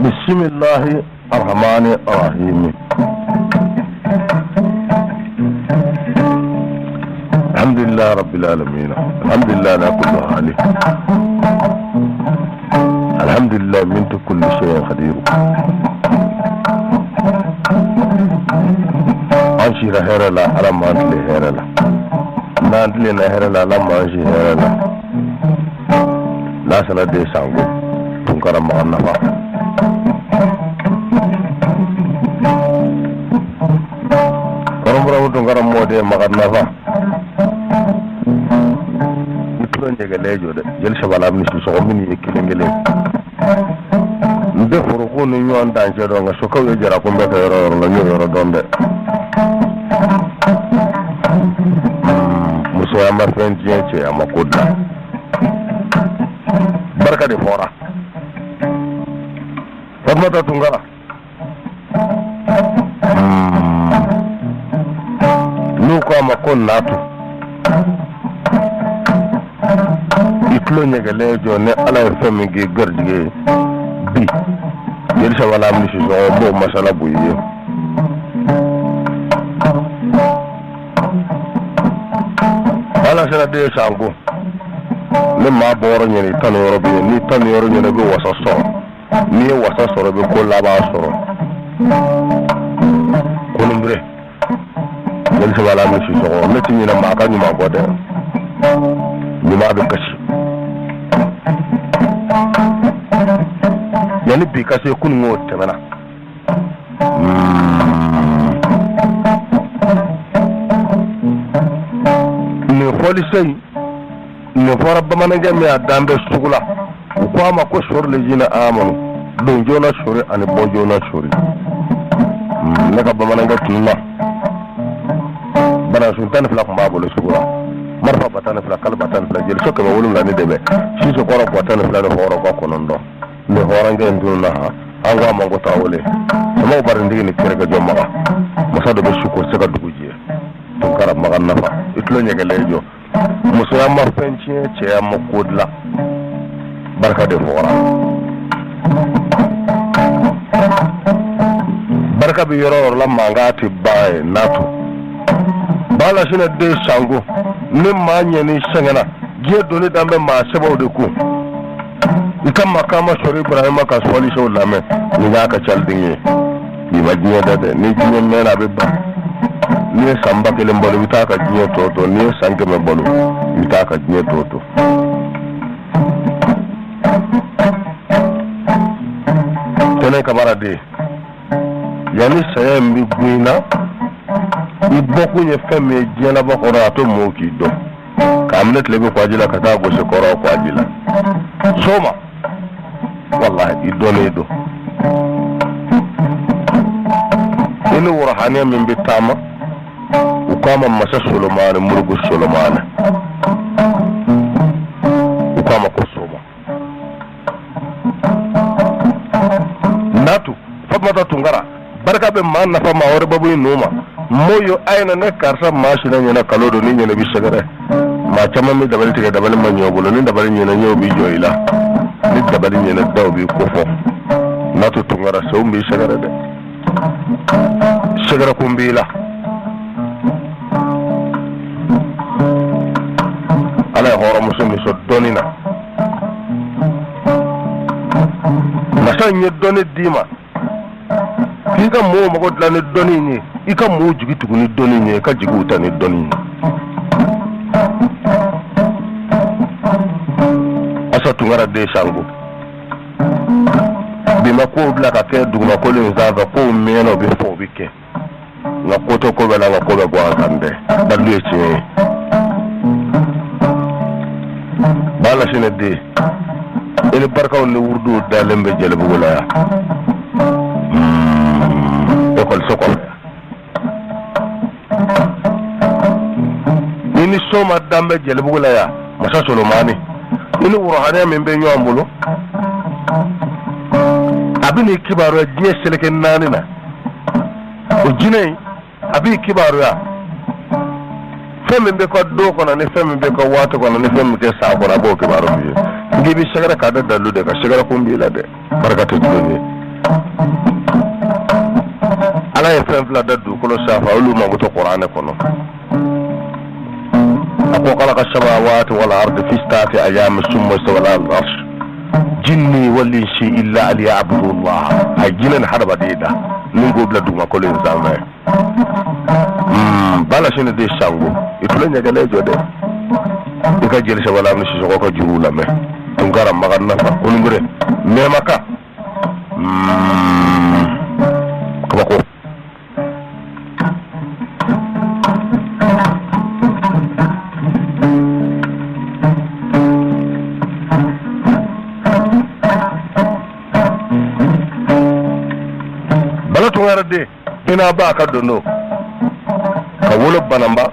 Bisimilahi arahmani arahimi. Alhamdulilahi rabbil alamin. Alhamdulilahi ala kulli hali. Alhamdulilahi min kulli shay'in qadir. An sira hɛrɛ la, Ala m'an tile hɛrɛ la. N'an tilenna hɛrɛ la, Ala m'an si hɛrɛ la. Lasana den Sango Tunkara Makan nafa. Kɔrɔnfurabu Tunkara mɔden Makan nafa. I tulo ɲɛgɛlɛ jɔ dɛ, jeli saba ni Sisɔkɔ minnu ye kelen kelen. N tɛ foroko ni ɲɔgɔn dancɛ dɔn, nka sokɛw ye jara kunbɛn kɛ yɔrɔ yɔrɔ la, n y'o yɔrɔ dɔn dɛ. Musoya ma fɛn tiɲɛ, cɛya ma ko da. Barika de fɔra. Fatumata Tunkara, n'u ko a ma ko Natu, i tulo ɲɛgɛlɛ jɔ. Ni Ala ye fɛn min k'i garijɛgɛ ye bi, jeli saba la misi sɔgɔ, n b'o masala bɔ i ye. Ala sera den Sanko, ni maa bɔyɔrɔ ɲɛna, i tan ni yɔrɔ bɛ yen. N'i tan ni yɔrɔ ɲɛna, i bɛ wasa sɔrɔ. N'i ye wasa sɔrɔ, i bɛ ko laban sɔrɔ. Kolonbere, jeli saba la misi sɔgɔ, ne ti ɲinɛ maa ka ɲuman kɔ dɛ. Ɲuman bɛ kasi yanni bi ka se. Kunun o tɛmɛna. Nin fɔlisen in, nin fɔra bamanankɛ min a dan bɛ sugu la, u ko a ma ko sori lejina amanu, don joona sori ani bɔ joona sori. Ne ka bamanankɛ tununna. Banasun 12 tun b'a bolo sugu la, marifa ba 12, kali ba 12, jeliso 700 ni dɛmɛ siso kɔrɔ ba 12 ni hɔrɔn ka 9. Nin hɔrɔnkɛ in tununna. Han, an ko a ma ko Tarawele samaw barintigi ni kɛrɛkɛjɔ maga masa dɔ bɛ su ko se ka dugu jɛ. Tunkara Makan nafa, i tulo ɲɛgɛlɛ jɔ. Musoya ma fɛn tiɲɛ, cɛya ma ko dilan. Barika de fɔra. Barika bɛ yɔrɔ yɔrɔ la, mankan tɛ ban ye. Natu bala sinɛ den Sango, ni maa ɲɛni sɛgɛnna, diɲɛ doni dan bɛ maa sɛbɛw de kun. I ka makama sɔrɔ Ibrahima ka fɔlisew lamɛn. Nin y'a ka caliden ye. Bi ma diɲɛ da dɛ. Ni diɲɛ mɛnna, a bɛ ban. N'i ye san 1000 balo, i bɛ taa ka diɲɛ tɔ to. N'i ye san 100 balo, i bɛ taa ka diɲɛ tɔ to. Tɛnɛ Kamara den, yanni saya in bɛ gun i na, i bɔkun ye fɛn min ye diɲɛlabɔ kɔrɔ, a to mɔgɔw k'i dɔn. K'a minɛ tile bɛ kwaji la ka taa gosi kɔrɔ kwaji la, soma wallahi, i dɔnnen don. I ni wɔrɔhaniya min bɛ taama, u k'a ma masa Solomani, Muruku Solomani, u k'a ma ko soma. Natu Fatumata Tunkara, barika bɛ maa nafa maa wɛrɛ babu in ma mɔyo a ye na ne karisa maa sina ɲɛna kalo don ni ɲɛna bɛ sɛgɛrɛ. Maa caman bɛ dabali tigɛ, dabali ma ɲɛ bolo. Ni dabali ɲɛna, ɲɛw b'i jɔ i la. Ni dabali ɲɛna, daw b'i kofɔ. Natu Tunkara, sew b'i sɛgɛrɛ dɛ, sɛgɛrɛ kun b'i la. Ala ye hɔrɔnmuso min sɔn dɔnni na, masa in ye dɔnni d'i ma k'i ka mɔgɔw mago dilan ni dɔnni in ye, i ka mɔgɔw jigi tugu ni dɔnni in ye, i ka jigiw ta ni dɔnni ye. Asa Tunkara den Sango, bi ma kow bila ka kɛ dugumakolo in sanfɛ. Kow mɛnna, o bɛ fɔ, o bɛ kɛ, nka ko tɛ ko bɛɛ la, nka ko bɛɛ gansan tɛ. Dalilu ye tiɲɛ ye. Bala sinɛ den, i ni barikaw ni wurudiw dalen bɛ Jɛlibugu la yan, ekɔliso kɔfɛ. I ni soma dan bɛ Jɛlibugu la yan, masa Solomani. I ni wɔrɔhaniya min bɛ ɲɔgɔn bolo, a bɛ n'i kibaruya diɲɛ seleke naani na. O jinɛ in, a b'i kibaruya fɛn min bɛ kɛ don kɔnɔ, ni fɛn min bɛ kɛ waati kɔnɔ, ni fɛn min bɛ kɛ san kɔnɔ, a b'o kibaru f'i ye. N'i bɛ sɛgɛrɛ k'a da dalu de kan, sɛgɛrɛ kun b'i la dɛ. Barika tɛ tulon ye. Ala ye fɛn fila da dugukolo sanfɛ, olu mankutu kuranɛ kɔnɔ. A ko khalaqa samawati wal ardi fi sittati ayami summa istawa ala al arsh jinni wal insi illa an ya'budu Allah. A ye jinɛ ni hadamaden da ni k'o bila dugumakolo in sanfɛ. Bala sini de sango i tulo ɲɛgɛlɛ jɔ dɛ, i ka jeli sabala ni Sisɔkɔ ka juruw lamɛn. Tunkara Makan nafa Konubere Mɛmaka kabako. Bala Tunkara den hinɛ b'a ka dondo ka wolo Bananba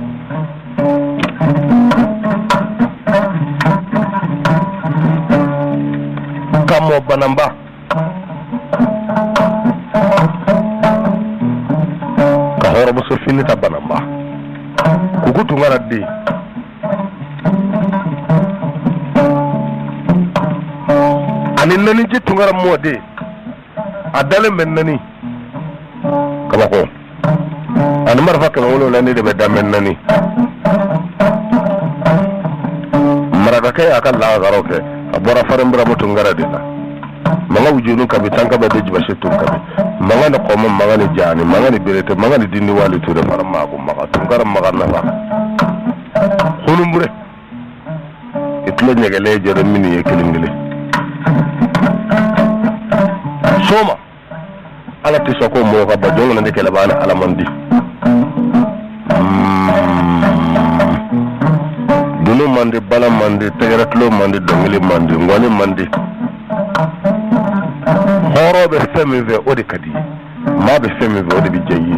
ka mɔ Bananba ka hɔrɔnmuso fini ta Bananba. Kuku Tunkara den ani Naniji Tunkara mɔden, a dalen bɛ nani kabako ani marifa 700 ne de bɛ danbɛ nani. Marakakɛ y'a ka lahasaraw kɛ, a bɔra farinbiramu Tunkara de la. Manga wujunu kabi tanka bɛ de jibasi tun kabi manga ni kɔmɔ manga ni jaani manga ni berete manga ni dindi wali ture fara maako maga Tunkara Maga nafa hunubure i tulo ɲɛgɛlɛ jɔrɔ minnu ye kelen kelen soma Ala tɛ sɔn ko mɔgɔ ka ba jɔn de kɛlɛbaa ni Ala man di. Dunun man di, bala man di, tɛgɛrɛ tulo man di, dɔnkili man di, ngɔni man di. Hɔrɔn bɛ fɛn min fɛ, o de ka di ye. Maa bɛ fɛn min fɛ, o de bɛ diya i ye.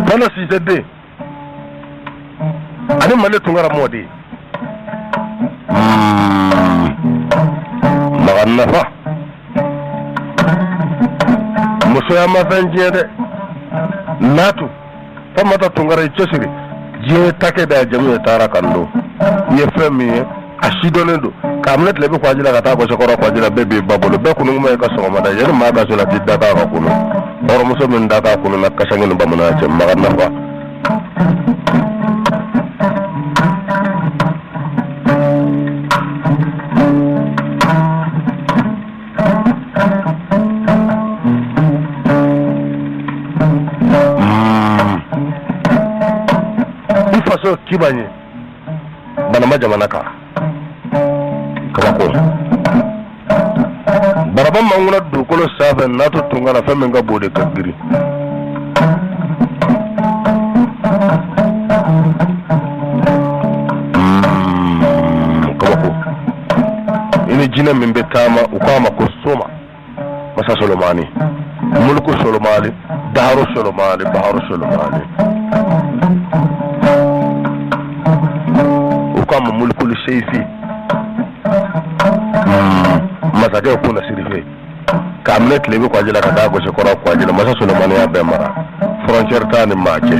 Fana Sise den ani Male Tunkara mɔden Maga nafa musoya ma fɛn tiɲɛ dɛ. Natu Famata Tunkara, i cɛsiri diɲɛ take da jamu ye taara kan don i ye fɛn min ye, a sidɔnnen don k'a minɛ tile bɛ kwaji la ka taa gosi kɔrɔ kwaji la. Bɛɛ b'i ba bolo, bɛɛ kunun ye ka sɔgɔmada yanni maa ka so la t'i da k'a ka kunu. Hɔrɔnmuso min da k'a kunu na kasange ni bamananya cɛ Maga nafa. I faso kiba ye Banamba jamana kan kabako baraba mankuna dugukolo sanfɛ. Natu Tunkara, fɛn min ka bon de ka girin. Kabako i ni jinɛ min bɛ taama, u k'a ma ko soma masa Solomani, muluku Solomani, daharo Solomani, baharo Solomani. U k'a ma mulukulu seyifi masakɛ kunna sirife k'a minɛ tile bɛ kwaji la ka taa gosi kɔrɔ kwaji la. Masa Solomani y'a bɛɛ mara, frontière t'a ni maa cɛ.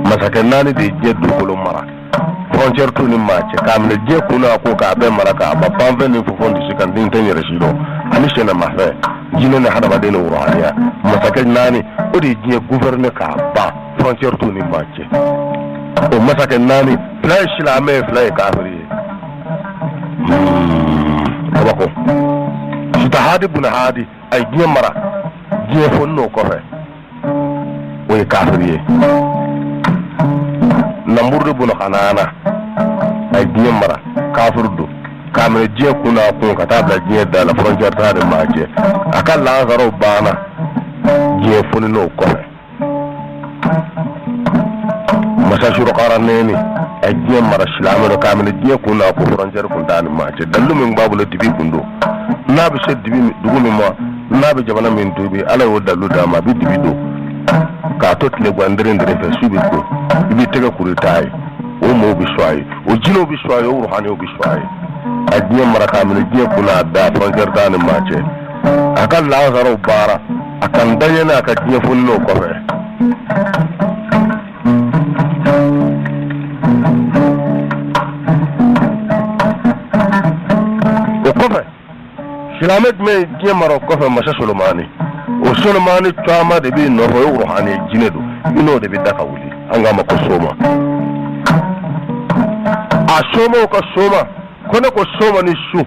Masakɛ naani de ye diɲɛ dugukolo mara, frontière t'u ni maa cɛ, k'a minɛ diɲɛ kun n'a ko k'a bɛɛ mara k'a ban. Panfɛn ni fofon disi kan den tɛ n yɛrɛ si dɔn ani sɛnɛmafɛn jinɛ ni hadamaden ni ruhaniya. Masakɛ naani, o de ye diɲɛ gouverner k'a ban, frontière t'u ni maa cɛ. O masakɛ naani, fila ye silamɛ ye, fila ye kafiri ye. Kabako sita hadi buna hadi a ye diɲɛ mara diɲɛ fo n'o kɔfɛ, o ye kafiri ye. Namurudu buna kanana a ye diɲɛ mara, kafiri don, k'a minɛ diɲɛ kun n'a kun ka taa bila diɲɛ da la, frontière t'a ni maa cɛ. A ka lansaraw banna diɲɛ foni n'o kɔfɛ. Masa Surakaranɛni a ye diɲɛ mara, silamɛ don, k'a minɛ diɲɛ kun n'a kun, frontière kun t'a ni maa cɛ. Dalilu min b'a bolo, dibi kun don, n'a bɛ se dibi dugu min ma, n'a bɛ jamana min tobi, Ala y'o dalilu d'a ma. A bɛ dibi don k'a to tile gan dere dere fɛ, su bɛ ko i b'i tɛgɛ kuru t'a ye. O mɔɔw bɛ sɔn a ye, o jinɛw bɛ sɔn a ye, o ruhaniw bɛ sɔn a ye. A diɲɛ mara k'a minɛ diɲɛ kun n'a da, frontière t'a ni maa cɛ. A ka lansaraw baara a kan daɲɛna a ka diɲɛ foni n'o kɔfɛ. kɔfɛ silamɛ jumɛn ye diɲɛ mara o kɔfɛ? Masa Solomani. O Solomani caman de b'i nɔfɛ, o ye ruhani ye, jinɛ don, i n'o de bɛ da ka wuli. An k'a ma ko soma, a somaw ka soma. Ko ne ko soma ni su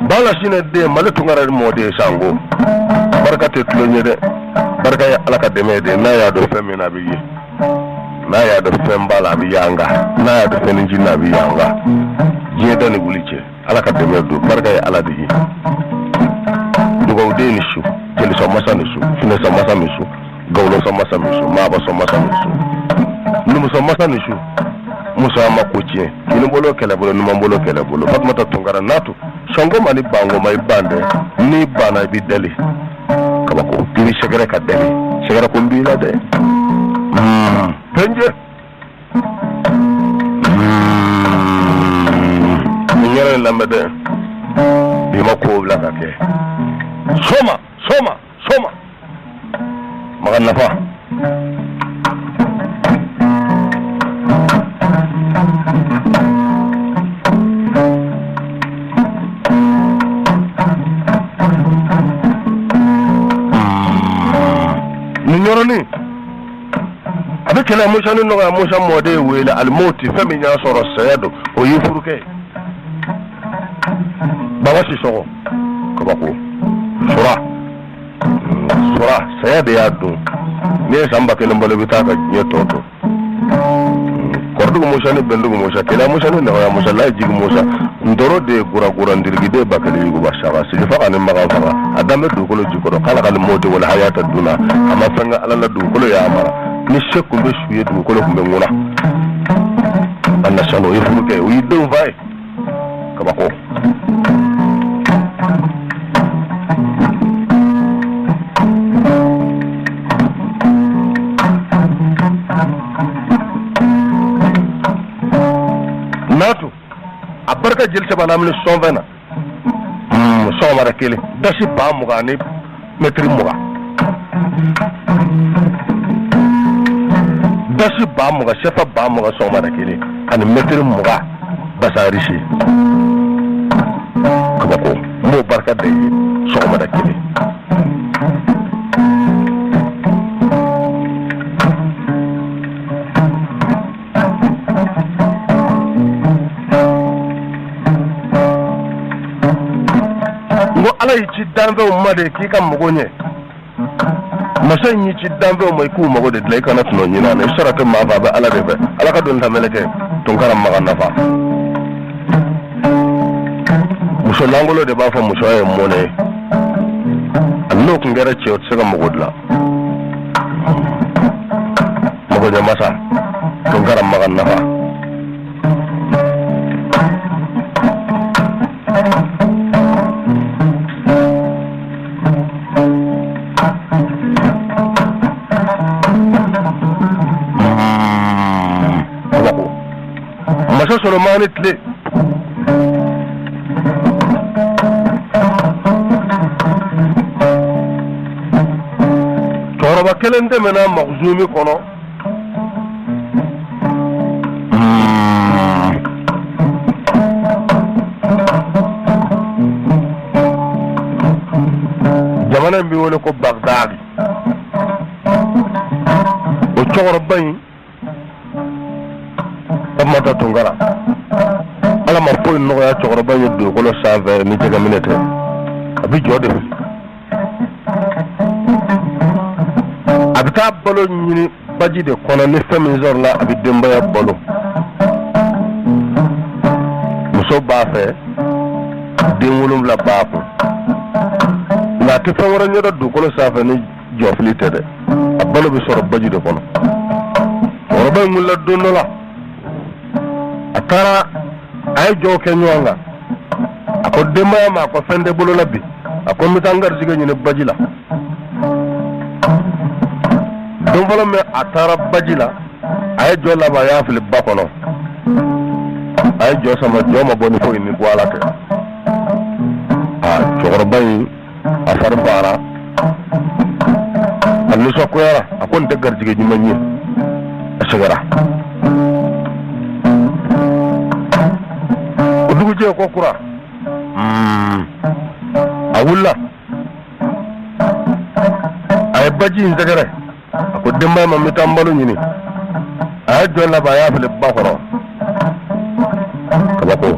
bala sinɛ den Mali Tunkara ni mɔden sango barika tɛ tulon ye dɛ, barika ye Ala ka dɛmɛ ye dɛ. N'a y'a dɔn fɛn min na, a bɛ ye. N'a y'a dɔn fɛn b'a la, a bɛ yanga. N'a y'a dɔn fɛn ji na, a bɛ yanga. Diɲɛ da ni wuli cɛ, Ala ka dɛmɛ don, barika ye Ala de ye. Dugawuden ni su, jelisɔn masa ni su, finɛsɔn masa ni su, gawulɔsɔn masa ni su, maabasɔn masa ni su, numusɔn masa ni su. Muso ma ko tiɲɛ, kini bolo kɛlɛ bolo, numan bolo kɛlɛ bolo. Fatumata Tunkara natu sɔnko ma ni banko ma, i ban dɛ. N'i banna, i bɛ deli kabako, k'i bɛ sɛgɛrɛ ka deli sɛgɛrɛ ko n b'i la dɛ. Pɛnjɛ nin yɛrɛ in lamɛn dɛ, i ma ko bila ka kɛ. Soma soma soma maga nafa. Nin yɔrɔnin a bɛ kɛlɛ Musa ni nɔgɔya. Musa mɔden wele alimoti, fɛn min y'a sɔrɔ saya don, o y'i furukɛ ye Baba Sisɔgɔ. Kabako sura sura, saya de y'a dun. N'i ye san 1000 balo, i bɛ taa ka diɲɛ tɔ to. Kɔrɔdugu Musa ni Bɛndugu Musa, Keleya Musa ni Nɔgɔya Musa, Layi Jigi Musa, Ntoro de ye guragura ndirigiden ba kelen yuguba saba sigi faga ni magan faga. A dan bɛ dugukolo jukɔrɔ k'ala ka mɔti wala hayata duna. A ma fɛn kɛ Ala la, dugukolo y'a mara. Ni se tun bɛ su ye, dugukolo tun bɛ ŋuna. A na sanu, o ye furu kɛ, o y'i denw fa ye. Kabako. Natu a barika jeli saba lamini sɔnfɛn na sɔgɔmada kelen, dasi 20,000 ni mɛtiri 20, dasi 20,000, sɛfa 20,000, sɔgɔmada kelen ani mɛtiri 20 basarisi. Kabako, n b'o barika da i ye sɔgɔmada kelen. N ko Ala y'i ci danfɛnw ma de k'i ka mago ɲɛ. Masa in y'i ci danfɛnw ma i k'u mago de dilan, i kana tɔnɔ ɲini a na. I sɔrɔ tɛ maa fɛ, a bɛ Ala de fɛ. Ala ka don ta mɛlɛkɛ Tunkara maga nafa. Muso lankolon de b'a fɔ musoya ye mɔnɛ ye. A n'o tun kɛra cɛ, o tɛ se ka mago dilan. Magoɲɛ masa Tunkara maga nafa. Masa Solomani tile cɛkɔrɔba kelen tɛmɛna Magzumi kɔnɔ. Jamana in bɛ wele ko Bagdadi. O cɛkɔrɔba in, Fatumata Tunkara, Ala ma foyi nɔgɔya cɛkɔrɔba ye dugukolo sanfɛ ni jɛgɛminɛ tɛ. A bɛ jɔ de fili, a bɛ taa balo ɲini baji de kɔnɔ. Ni fɛn min sɔrɔla, a bɛ denbaya balo. Muso b'a fɛ, den 7 b'a kun, nka a tɛ fɛn wɛrɛ ɲɛdɔn dugukolo sanfɛ ni jɔfili tɛ dɛ. A balo bɛ sɔrɔ baji de kɔnɔ. Cɛkɔrɔba in wulila don dɔ la, a taara, a ye jɔw kɛ ɲɔgɔn kan. A ko denbaya ma, a ko fɛn tɛ bolo la bi, a ko n bɛ taa n garijɛgɛ ɲini baji la. Don fɔlɔ min a taara baji la, a ye jɔ laban, a y'a fili ba kɔnɔ. A ye jɔ sama, jɔ ma bɔ ni foyi ni bɔ ala tɛ. A cɛkɔrɔba in, a fari fagara, a nisɔngoyara. A ko nin tɛ garijɛgɛ ɲuman ye. A sɛgɛra. O dugujɛ ko kura. A wulila, a ye baji in sɛgɛrɛ. A ko denbaya ma, n bɛ taa n balo ɲini. A ye jɔ laban, a y'a fili ba kɔrɔ. Kabako,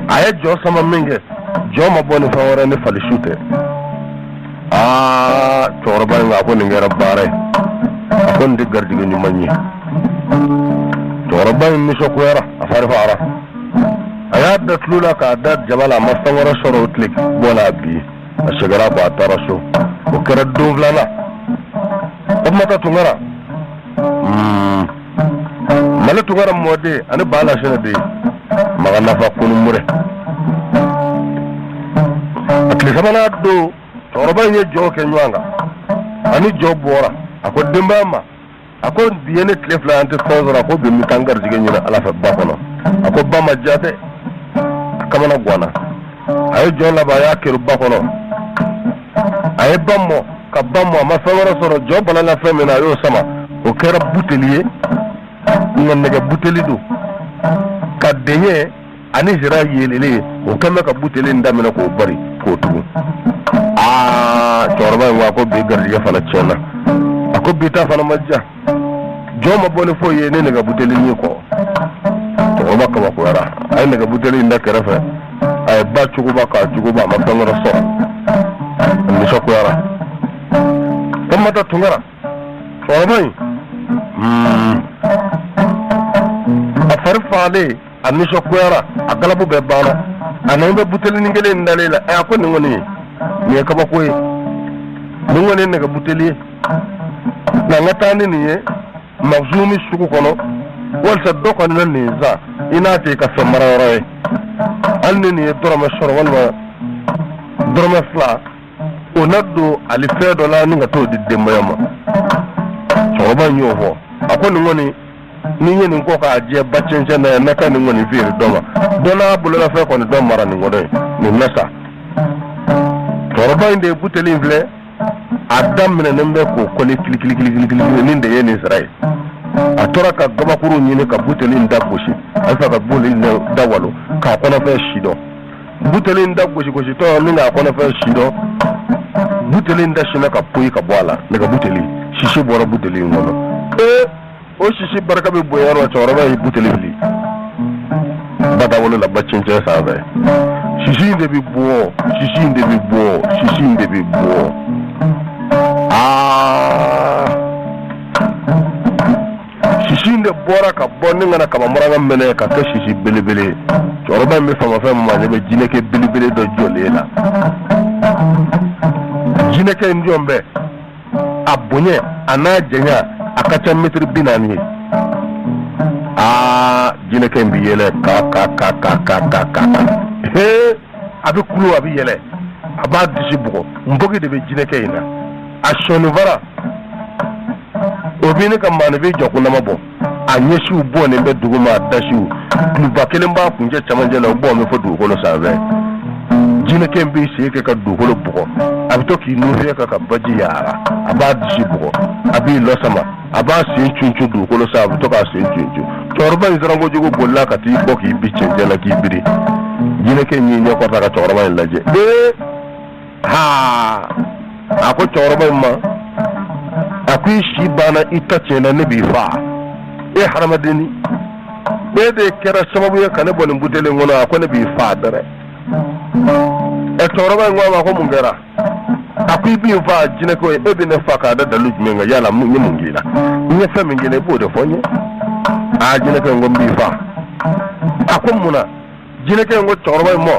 a ye jɔ sama min kɛ, jɔ ma bɔ ni fɛn wɛrɛ ni falisu tɛ. Aa, cɛkɔrɔba in ko, a ko nin kɛra baara ye, a ko nin tɛ garijɛgɛ ɲuman ye. Cɛkɔrɔba in nisɔngoyara, a fari fagara. A y'a da tulu la k'a da jaba la, a ma fɛn wɛrɛ sɔrɔ o tile bɔ la bi. A seginna kɔ, a taara so. O kɛra don filanan. Fatumata Tunkara, Mali Tunkara mɔden ani Ba Lasinɛ den, Makan Nafa Kunumure. A tile sabanan don, cɛkɔrɔba in ye jɔ kɛ ɲɔgɔn kan ani jɔ bɔra. A ko denbaya ma, a ko bi ye ne tile 2, an tɛ fɛn sɔrɔ. A ko bi n bɛ taa n garijɛgɛ ɲini Ala fɛ ba kɔnɔ. A ko ba ma diya dɛ, a kamana ganna. A ye jɔ laban, a y'a keri ba kɔnɔ. A ye ba mɔ ka ba mɔ, a ma fɛn wɛrɛ sɔrɔ. Jɔ balala fɛn min na, a y'o sama. O kɛra buteli ye, nka nɛgɛ buteli don ka deɲɛ ani sira yeelelen. O kɛn bɛ ka buteli in daminɛ k'o bari k'o tugu. Aa, cɛkɔrɔba in ko, a ko bi garijɛgɛ fana tiɲɛna. A ko bi ta fana ma diya, jɔ ma bɔ ni foyi ye ni nɛgɛ buteli in kɔ. Cɛkɔrɔba kabakoyara. A ye nɛgɛ buteli in da kɛrɛfɛ, a ye ba cogoba k'a cogoba, a ma fɛn wɛrɛ sɔrɔ. A nisɔngoyara. Fatumata Tunkara, cɛkɔrɔba in, a fari fagalen, a nisɔngoyara, a galabu bɛɛ banna. A nana bɛ butelinin kelen in dalen la. A ko nin kɔni ye, nin ye kabako ye, nin kɔni ye nɛgɛ buteli ye, nka n ka taa ni nin ye Magzumi sugu kɔnɔ, walisa dɔ kɔni na nin san, i n'a tɛ i ka fɛn mara yɔrɔ ye. Hali ni nin ye dɔrɔmɛ sɔrɔ walima dɔrɔmɛ 2, o na don ali fɛn dɔ la ni ka t'o di denbaya ma. Cɛkɔrɔba in y'o fɔ. A ko nin kɔni, ni n ye nin ko k'a jɛ ba cɛncɛn na yan, na ka nin kɔni feere dɔ ma, dɔ n'a bololafɛn kɔni dɔ mara nin kɔnɔ yen, nin na sa. Cɛkɔrɔba in de ye buteli in filɛ, a daminɛnen bɛ k'o kɔli kilikilikili ni de ye nin sira ye. A tora ka gabakuru ɲini ka buteli in da gosi, a bɛ fɛ ka buteli in da walo k'a kɔnɔfɛn si dɔn. Buteli in da gosigositɔ ni k'a kɔnɔfɛn si dɔn, buteli in da sinna ka poyi ka bɔ a la. Nɛgɛ buteli sisi bɔra buteli in kɔnɔ. Ee, o sisi barika bɛ bonya yɔrɔ, cɛkɔrɔba ye buteli fili badawolo la, ba cɛncɛn sanfɛ. Sisi in de bɛ bɔ, sisi in de bɛ bɔ, sisi in de bɛ bɔ. Aa, sisi in de bɔra ka bɔ ni ka na kabamuranka minɛ ka kɛ sisi belebele. Cɛkɔrɔba in bɛ fama fɛn ma, ɲɛ bɛ jinɛkɛ belebele dɔ jɔlen la. Jinɛkɛ in jɔn bɛ, a bonya a n'a janya, a ka ca mɛtiri 40 ye. Aa, jinɛkɛ in bɛ yɛlɛ ka ka ka ka ka ka ka hee, a bɛ kulo, a bɛ yɛlɛ, a b'a disi bugɔ. Npogi de bɛ jinɛkɛ in na. A sɔnifara o bɛ ne ka maaninfin jɔkundama bɔ. A ɲɛsiw bɔnen bɛ duguma, a dasiw kuluba kelen b'a kuncɛ camancɛ la, o bɔn bɛ fo dugukolo sanfɛ. Jinɛkɛ in b'i sen kɛ ka dugukolo bugɔ, a bɛ to k'i nun fiyɛ ka baji yaara, a b'a disi bugɔ, a b'i lɔ sama, a b'a sen cuncun dugukolo sanfɛ, a bɛ to k'a sen cuncun. Cɛkɔrɔba in siran kojugu, bolila ka t'i bɔ k'i bin cɛncɛn na k'i biri. Jinɛkɛ in y'i ɲɛ kɔrɔta ka cɛkɔrɔba in lajɛ. Ee ha, a ko cɛkɔrɔba in ma, a ko i si banna, i ta tiɲɛna, ne b'i faa. E hadamadenni, e de kɛra sababu ye ka ne bɔ nin buteli in kɔnɔ. A ko ne b'i faa dɛrɛ. Ɛ, cɛkɔrɔba in ko a ma ko mun kɛra? A ko i bɛ n faa, jinɛkɛ ye, e bɛ ne faa k'a da dalu jumɛn kan? Yala n ye mun k'i la? N ye fɛn min k'i la, i b'o de fɔ n ye. Aa, jinɛkɛ in ko n b'i faa. A ko mun na? Jinɛkɛ in ko cɛkɔrɔba in ma,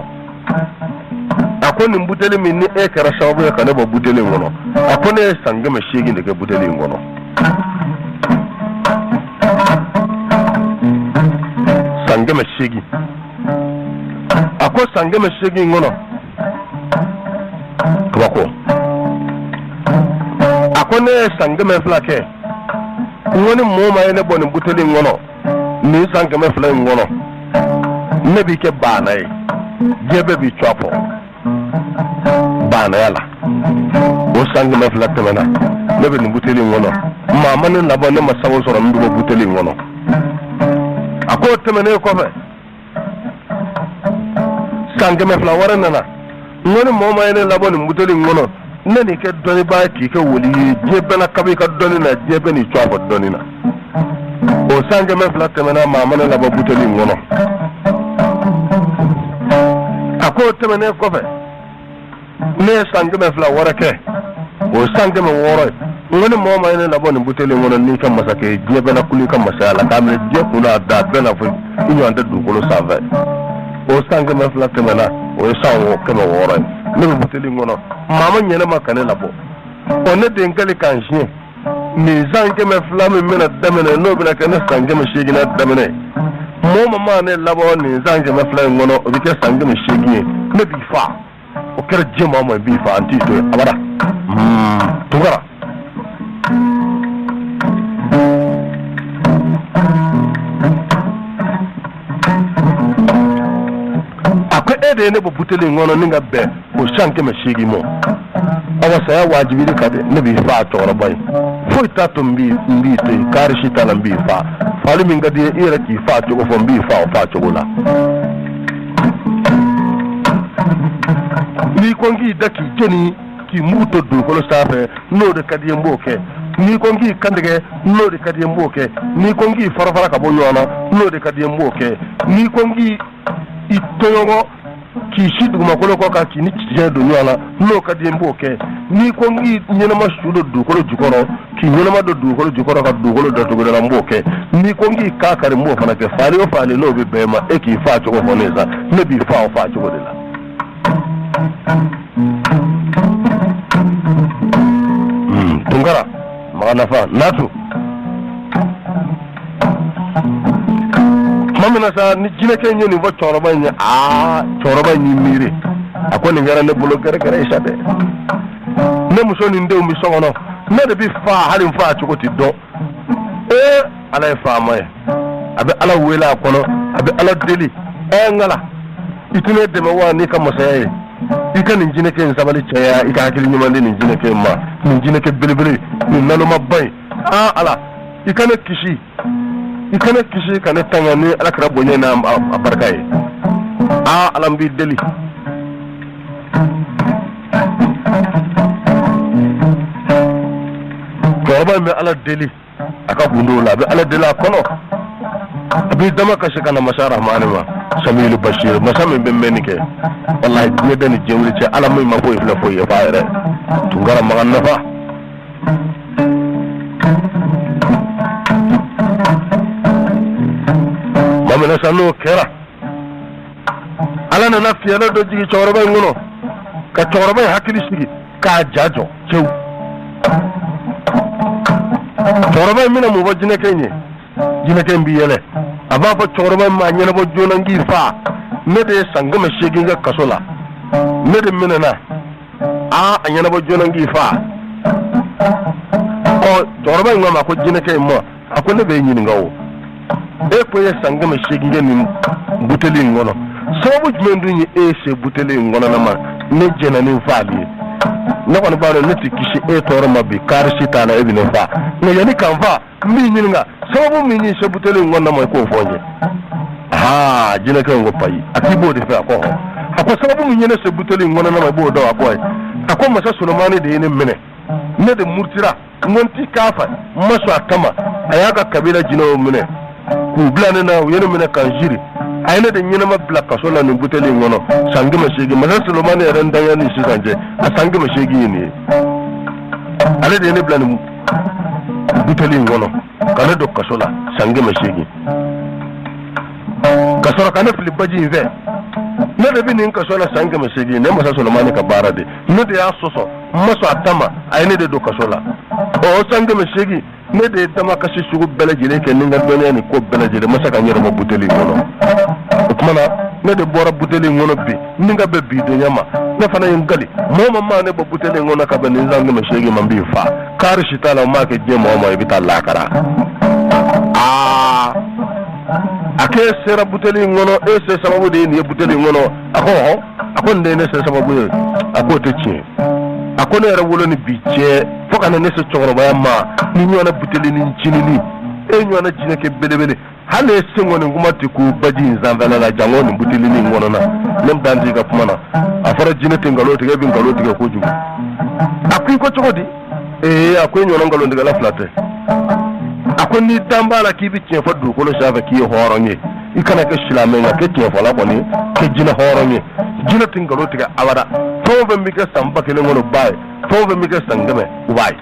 a ko nin buteli min ni e kɛra sababu ye ka ne bɔ buteli in kɔnɔ, a ko ne ye san 800 de kɛ buteli in kɔnɔ. San 800. A ko san 800 in kɔnɔ, kabako, a ko ne ye san 200 kɛ. N ko ni mɔɔ ma ye ne bɔ nin buteli in kɔnɔ nin san 200 in kɔnɔ, ne b'i kɛ baana ye, diɲɛ bɛɛ b'i tɔgɔ fɔ baanaya la. O san 200 tɛmɛna, ne bɛ nin buteli in kɔnɔ, maa ma ne labɔ, ne ma sago sɔrɔ, n bɛ bɔ buteli in kɔnɔ. A k'o tɛmɛnen kɔfɛ, San 200 wɛrɛ nana, n ko ni mɔgɔ ma ye ne labɔ nin buteli in kɔnɔ, ne n'i kɛ dɔnnibaa ye, k'i kɛ wali ye, diɲɛ bɛɛ na kaba i ka dɔnni na, diɲɛ bɛɛ n'i tɔgɔ fɔ dɔnni na. O san 200 tɛmɛna, maa ma ne labɔ buteli in kɔnɔ. A ko o tɛmɛnen kɔfɛ, ne ye san 200 wɛrɛ kɛ, o san 600 ye. N ko ni mɔgɔ ma ye ne labɔ nin buteli in kɔnɔ, n'i ka masakɛ ye, diɲɛ bɛɛ na kuli i ka masaya la, k'a minɛ diɲɛ kun n'a da bɛɛ na fɔ i ɲɔgɔn tɛ dugukolo sanfɛ. O san 200 tɛmɛna, o ye san 600 ye. Ne bɛ buteli in kɔnɔ, maa ma ɲɛ ne ma ka ne labɔ. Ɔ, ne de n kali k'an siɲɛ nin san 200 min bɛna daminɛ, n'o bɛna kɛ ne san 800nan daminɛ, mɔgɔ ma maa ne labɔ nin san 200 in kɔnɔ, o bɛ kɛ san 800 ye, ne b'i faa. O kɛra diɲɛ maa ma, b'i faa, an t'i to yen abada. Tunkara, a ko e de ye ne bɔ buteli in kɔnɔ ni ka bɛn o san 800 ma. Awa, saya wajibili ka dɛ, ne b'i faa. Cɛkɔrɔba in, foyi t'a to n b'i to yen, kari si t'a la, n b'i faa. Faali min ka di i ye, i yɛrɛ k'i faa cogo fɔ, n b'i faa o faa cogo la. N'i ko n k'i da k'i jeni, k'i mugu to dugukolo sanfɛ, n'o de ka di ye, n b'o kɛ. N'i ko n k'i kantigɛ, n'o de ka di ye, n b'o kɛ. N'i ko n k'i farafara ka bɔ ɲɔgɔn na, n'o de ka di ye, n b'o kɛ. N'i ko n k'i i tɔɲɔgɔn k'i si dugumakolo kɔ kan, k'i ni cɛncɛn don ɲɔgɔn na, n'o ka di ye, n b'o kɛ. N'i ko n k'i ɲɛnama su don dugukolo jukɔrɔ, k'i ɲɛnama don dugukolo jukɔrɔ ka dugukolo datugu la, n b'o kɛ. N'i ko n k'i kan kari, n b'o fana kɛ. Faali o faali, n'o bɛ bɛn ma, e k'i faa cogo fɔ ne ye sa, ne b'i faa o faa cogo de la. Tunkara maga nafa natu tuma min na sa, ni jinɛkɛ in ye nin fɔ cɛkɔrɔba in ye, aa, cɛkɔrɔba in y'i miiri, a ko nin kɛra ne bolo gɛrɛgɛrɛ ye sa dɛ. Ne muso ni n denw bɛ so kɔnɔ, ne de bɛ faa, hali n faa cogo tɛ dɔn. Ee, ala ye faama ye, a bɛ ala wele a kɔnɔ, a bɛ ala deli. Ɛ, n ala, i tɛ ne dɛmɛ wa n'i ka masaya ye, i ka nin jinɛkɛ in sabali caya, i ka hakili ɲuman di nin jinɛkɛ in ma, nin jinɛkɛ belebele, nin nalomaba in. Aa, ala, i ka ne kisi, i ka ne kisi ka ne tanga ni ala kira bonya n'a a barika ye. Aa, ala, n b'i deli. Cɛkɔrɔba in bɛ ala deli a ka gundo la, a bɛ ala deli a kɔnɔ, a b'i dama kasi ka na masa rahmani ma, samiul basir, masa min bɛ mɛnni kɛ. Walahi, diɲɛ bɛɛ ni diɲɛ wuli cɛ, ala min ma foyi filɛ foyi ye f'a yɛrɛ. Tunkara maga nafa. Tuma min na sa, n'o kɛra, ala nana fiyɛlɛ dɔ jigin cɛkɔrɔba in kɔnɔ ka cɛkɔrɔba in hakili sigi k'a ja jɔ cewu. Cɛkɔrɔba in bɛna mun fɔ jinɛkɛ in ye? Jinɛkɛ in bɛ yɛlɛ, a b'a fɔ cɛkɔrɔba in ma, ɲɛnabɔ joona n k'i faa, ne de ye san 800 kɛ kaso la, ne de minɛna. Aa, a ɲɛnabɔ joona n k'i faa. Ɔ, cɛkɔrɔba in ko a ma ko jinɛkɛ in ma, a ko ne b'e ɲininka o, e ko e ye san 800 kɛ nin buteli in kɔnɔ, sababu jumɛn dun ye e se buteli in kɔnɔna ma? Ne jɛnna ni n faali ye, ne kɔni b'a dɔn ne tɛ kisi e tɔɔrɔ ma bi, kari si t'a la, e bɛ ne faa. Nka yanni ka n faa, n b'i ɲininka sababu min y'i se buteli in kɔnɔna ma, i k'o fɔ n ye. Aa, jinɛkɛ in ko payi, a k'i b'o de fɛ? A ko hɔn. A ko sababu min ye ne se buteli in kɔnɔna ma, i b'o dɔn? A ko ayi. A ko masa Solomani de ye ne minɛ, ne de murutira, n ko n ti k'a fɛ, n ma sɔn a kama, a y'a ka kabila jinɛw minɛ k'u bila ne na, u ye ne minɛ ka n siri, a ye ne de ɲɛnama bila kaso la nin buteli in kɔnɔ san 800. Masa Solomani yɛrɛ ntanya ni sisan cɛ, a san 800 ye nin ye. Ale de ye ne bila nin buteli in kɔnɔ ka ne don kaso la san 800, ka sɔrɔ ka ne fili baji in fɛ. Ne de bɛ nin kaso la san 800, ne masa Solomani ka baara de, ne de y'a sɔsɔ, n ma sɔn a ta ma, a ye ne de don kaso la. Ɔ, o san 800, ne de ye damakasi sugu bɛɛ lajɛlen kɛ ni n ka dɔnniya ni ko bɛɛ lajɛlen, ma se ka n yɛrɛ bɔ buteli in kɔnɔ. O tuma na, ne de bɔra buteli in kɔnɔ bi ni ka bɛn bi donya ma. Ne fana ye n kali, mɔgɔ ma maa ne bɔ buteli in kɔnɔ ka bɛn nin san 800 ma, n b'i faa, kari si t'a la. O m'a kɛ diɲɛ mɔgɔ ma, i bɛ taa lakara. Aa, a k'e sera buteli in kɔnɔ, e se sababu de ye nin ye buteli in kɔnɔ? A ko hɔn. A ko nin de ye ne se sababu ye? A k'o tɛ tiɲɛ. A ko ne yɛrɛ wolo ni bi cɛ, fo ka na ne se cɛkɔrɔbaya ma, ni ɲɔgɔnna buteli ni cinini E ɲɔgɔnna jinɛkɛ belebele, hali e sen kɔni kuma tɛ kun baji in sanfɛla la, janko nin butelinin in kɔnɔna. Ne dan t'i ka kuma na. A fɔra jinɛ tɛ nkalon tigɛ, e bɛ nkalon tigɛ kojugu. A ko i ko cogo di? Ee, a ko e ɲɔgɔnna nkalontigɛla fila tɛ. A ko n'i dan b'a la k'i bɛ tiɲɛ fɔ dugukolo sanfɛ k'i ye hɔrɔn ye, i kana kɛ silamɛ, nka kɛ tiɲɛfɔla kɔni, kɛ jinɛ hɔrɔn ye. Jinɛ tɛ nkalon tigɛ abada. Fɛn o fɛn bɛ kɛ san 1000 kɔnɔ, b'a ye. Fɛn o fɛn bɛ kɛ san 100, u b'a ye.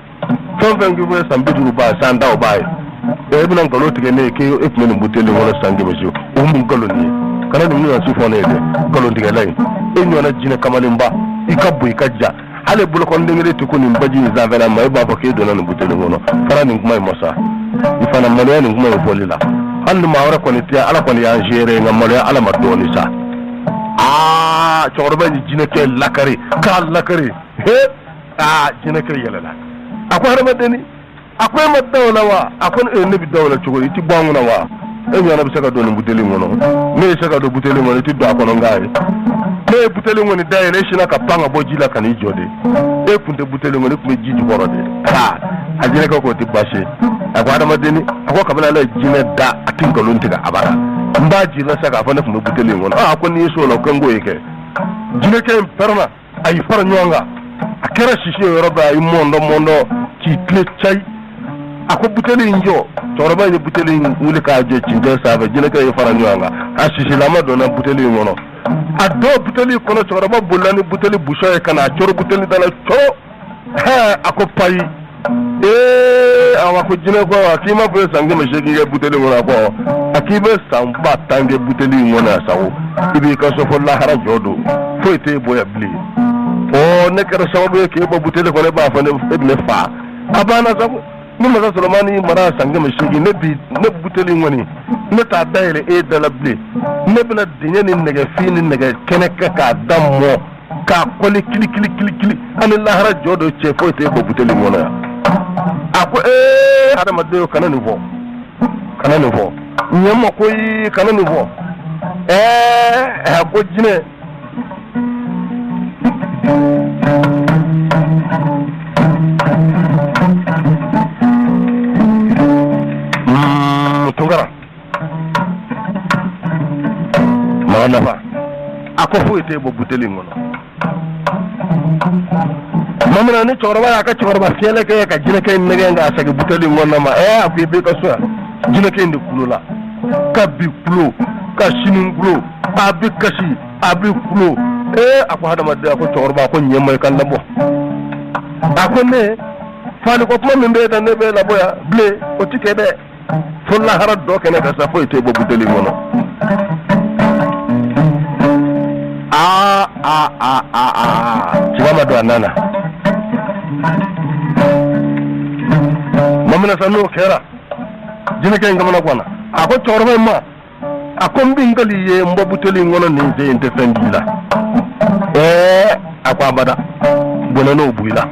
Fɛn o fɛn bɛ kɛ san 50, b'a ye. San 10, u b'a ye. E bɛna nkalon tigɛ ne ye k'e tun bɛ nin buteli kɔnɔ san 100 su, o mun nkalon nin ye? Kana nin ɲɔgɔn si fɔ ne ye dɛ, nkalontigɛla in. E ɲɔgɔnna jinɛ kamalenba, i ka bon, i ka jan, hali bolokɔni kelen tɛ ko nin baji in sanfɛla ma, e b'a fɔ k'e donna nin buteli kɔnɔ. Fara nin kuma in ma sa, i fana maloya nin kuma in fɔli la. Hali ni maa wɛrɛ kɔni tɛ, Ala kɔni y'an seere, nka maloya Ala ma dɔɔni sa. Aa, cɛkɔrɔba in jinɛkɛ lakari k'a lakari. He, aa, jinɛkɛ yɛlɛla. A ko hadamadenni, a ko e ma da o la wa? A ko ne bɛ da o la cogo di? I tɛ bɔ an kunna wa? E ɲɔgɔnna bɛ se ka don nin buteli in kɔnɔ? Ne ye se ka don buteli in kɔnɔ, i tɛ don a kɔnɔ. Nka ye ne ye buteli in kɔni dayɛlɛ, e sinna ka pan ka bɔ ji la ka n'i jɔ de. E tun tɛ buteli in kɔnɔ, e tun bɛ ji jukɔrɔ de. Ha, a jinɛkɛ k'o tɛ baasi ye. A ko hadamadenni, a ko kabini Ala ye jinɛ da, a tɛ nkalon tigɛ abada. N b'a jira sa k'a fɔ ne tun bɛ buteli in kɔnɔ. A ko n'i ye s'o la, o kɛ n k'o ye kɛ. Jinɛkɛ in pɛrɛnna, a y'i fara ɲɔgɔn kan, a kɛra sisi ye yɔrɔ bɛɛ, a y'i mɔndɔ mɔndɔ k'i tile cayi. A ko buteli in jɔ. Cɛkɔrɔba ye buteli in wuli k'a jɔ cɛncɛn sanfɛ. Jinɛkɛ y'i fara ɲɔgɔn kan, a sisilama donna buteli in kɔnɔ. A don buteli kɔnɔ, cɛkɔrɔba bolila ni buteli busɔn ye ka na a coro buteli da la coro. Hɛ, a ko payi. Ee, awa, ko jinɛ ko a k'i ma fɔ ye san 800 kɛ buteli kɔnɔ. A ko a k'i bɛ san 10 000 kɛ buteli in kɔnɔ yan sago, i b'i ka so fo lahara jɔ don, foyi t'e bɔ yan bilen. Ɔ, ne kɛra sababu ye k'e bɔ buteli kɔnɔ, e b'a fɔ ne e bɛ ne faa. A banna sago, ni masa Solomani y'i mara san 800, ne bi ne buteli in kɔni, ne t'a dayɛlɛ e da la bilen. Ne bɛna dingɛ ni nɛgɛfin ni nɛgɛ kɛnɛ kɛ k'a da mɔ k'a kɔli kili kili kili kili, ani lahara jɔ don cɛ, foyi t'e bɔ buteli in kɔnɔ yan. A ko ee, hadamaden, kana nin fɔ, kana nin fɔ ɲɛ ma koyi, kana nin fɔ. Ɛɛ, a ko jinɛ Tunkara maa nafa, a ko foyi t'e bɔ buteli in kɔnɔ. Mamina ni cɛkɔrɔba y'a ka cɛkɔrɔba fiyɛlɛ kɛ ka jinɛkɛ in nɛgɛn k'a segin buteli in kɔnɔna ma. Ɛɛ, a ko i b'i ka so yan. Jinɛkɛ in de kulola ka bi kulo ka sini kulo, a bɛ kasi, a bɛ kulo. Ee, a ko hadamaden, a ko cɛkɔrɔba, a ko ɲɛ ma i ka labɔ. A ko ne faliko kuma min bɛ e da, ne bɛ labɔ yan bilen, o ti kɛ dɛ. Fo lahara dɔ kɛnɛ ka sa, foyi t'e bɔ buteli in kɔnɔ. Aa aa aa aa aa, tiga ma don a nana mamina sa. N'o kɛra, jinɛkɛ in kamana ganna. A ko cɛkɔrɔba in ma, a ko n bɛ n kali i ye, n bɔ buteli in kɔnɔ nin sen in tɛ fɛn k'i la. Ɛɛ, a ko abada, bɔnɛ n'o b'i la.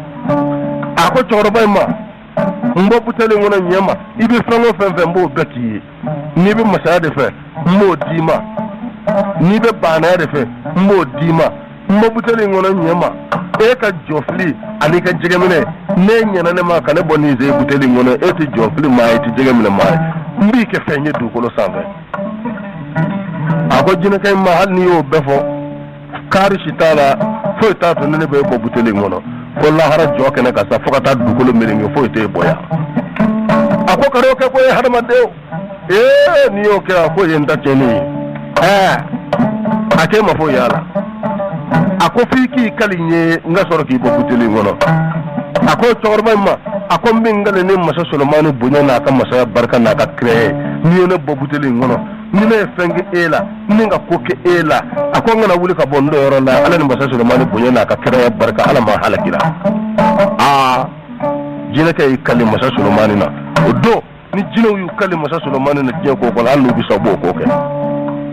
A ko cɛkɔrɔba in ma, n bɔ buteli in kɔnɔ ɲɛ ma, i bɛ fɛn o fɛn fɛ, n b'o bɛɛ k'i ye. N'i bɛ masaya de fɛ, n b'o d'i ma. N'i bɛ baanaya de fɛ, n b'o d'i ma. N bɔ buteli in kɔnɔ ɲɛ ma, e ka jɔfili ani ka jɛgɛminɛ, ne ɲɛna ne ma ka ne bɔ nin sen buteli in kɔnɔ, e tɛ jɔfili maa ye, i tɛ jɛgɛminɛ maa ye, n b'i kɛ fɛn ye dugukolo sanfɛ. A ko jinɛkɛ in ma, hali n'i y'o bɛɛ fɔ, kaari si t'a la, foyi t'a to ni ne bɛ e bɔ buteli in kɔnɔ fo lahara jɔ kɛnɛ ka sa, fo ka taa dugukolo meleke, foyi t'e bɔ yan. A ko kan'o kɛ koyi, hadamadenw. Ee, n'i y'o kɛ, a ko ye n ta tiɲɛni ye. Ɛɛ, a k'e ma foyi y'a la. A ko f'i k'i kali n ye, n ka sɔrɔ k'i bɔ buteli in kɔnɔ. A ko cɛkɔrɔba in ma, a ko n bɛ n kali ni masa Solomani bonya n'a ka masaya barika n'a ka kira ye, n'i ye ne bɔ buteli in kɔnɔ, ni ne ye fɛn kɛ e la, ni ka ko kɛ e la, a ko n kana wuli ka bɔ n yɔrɔ la. Ala ni masa Solomani bonya n'a ka kiraya barika, Ala ma halakira. Aa, jinɛkɛ y'i kali masa Solomani na. O don ni jinɛw y'u kali masa Solomani na diɲɛ ko kɔnɔ, hali n'u bɛ sa, u b'o ko kɛ.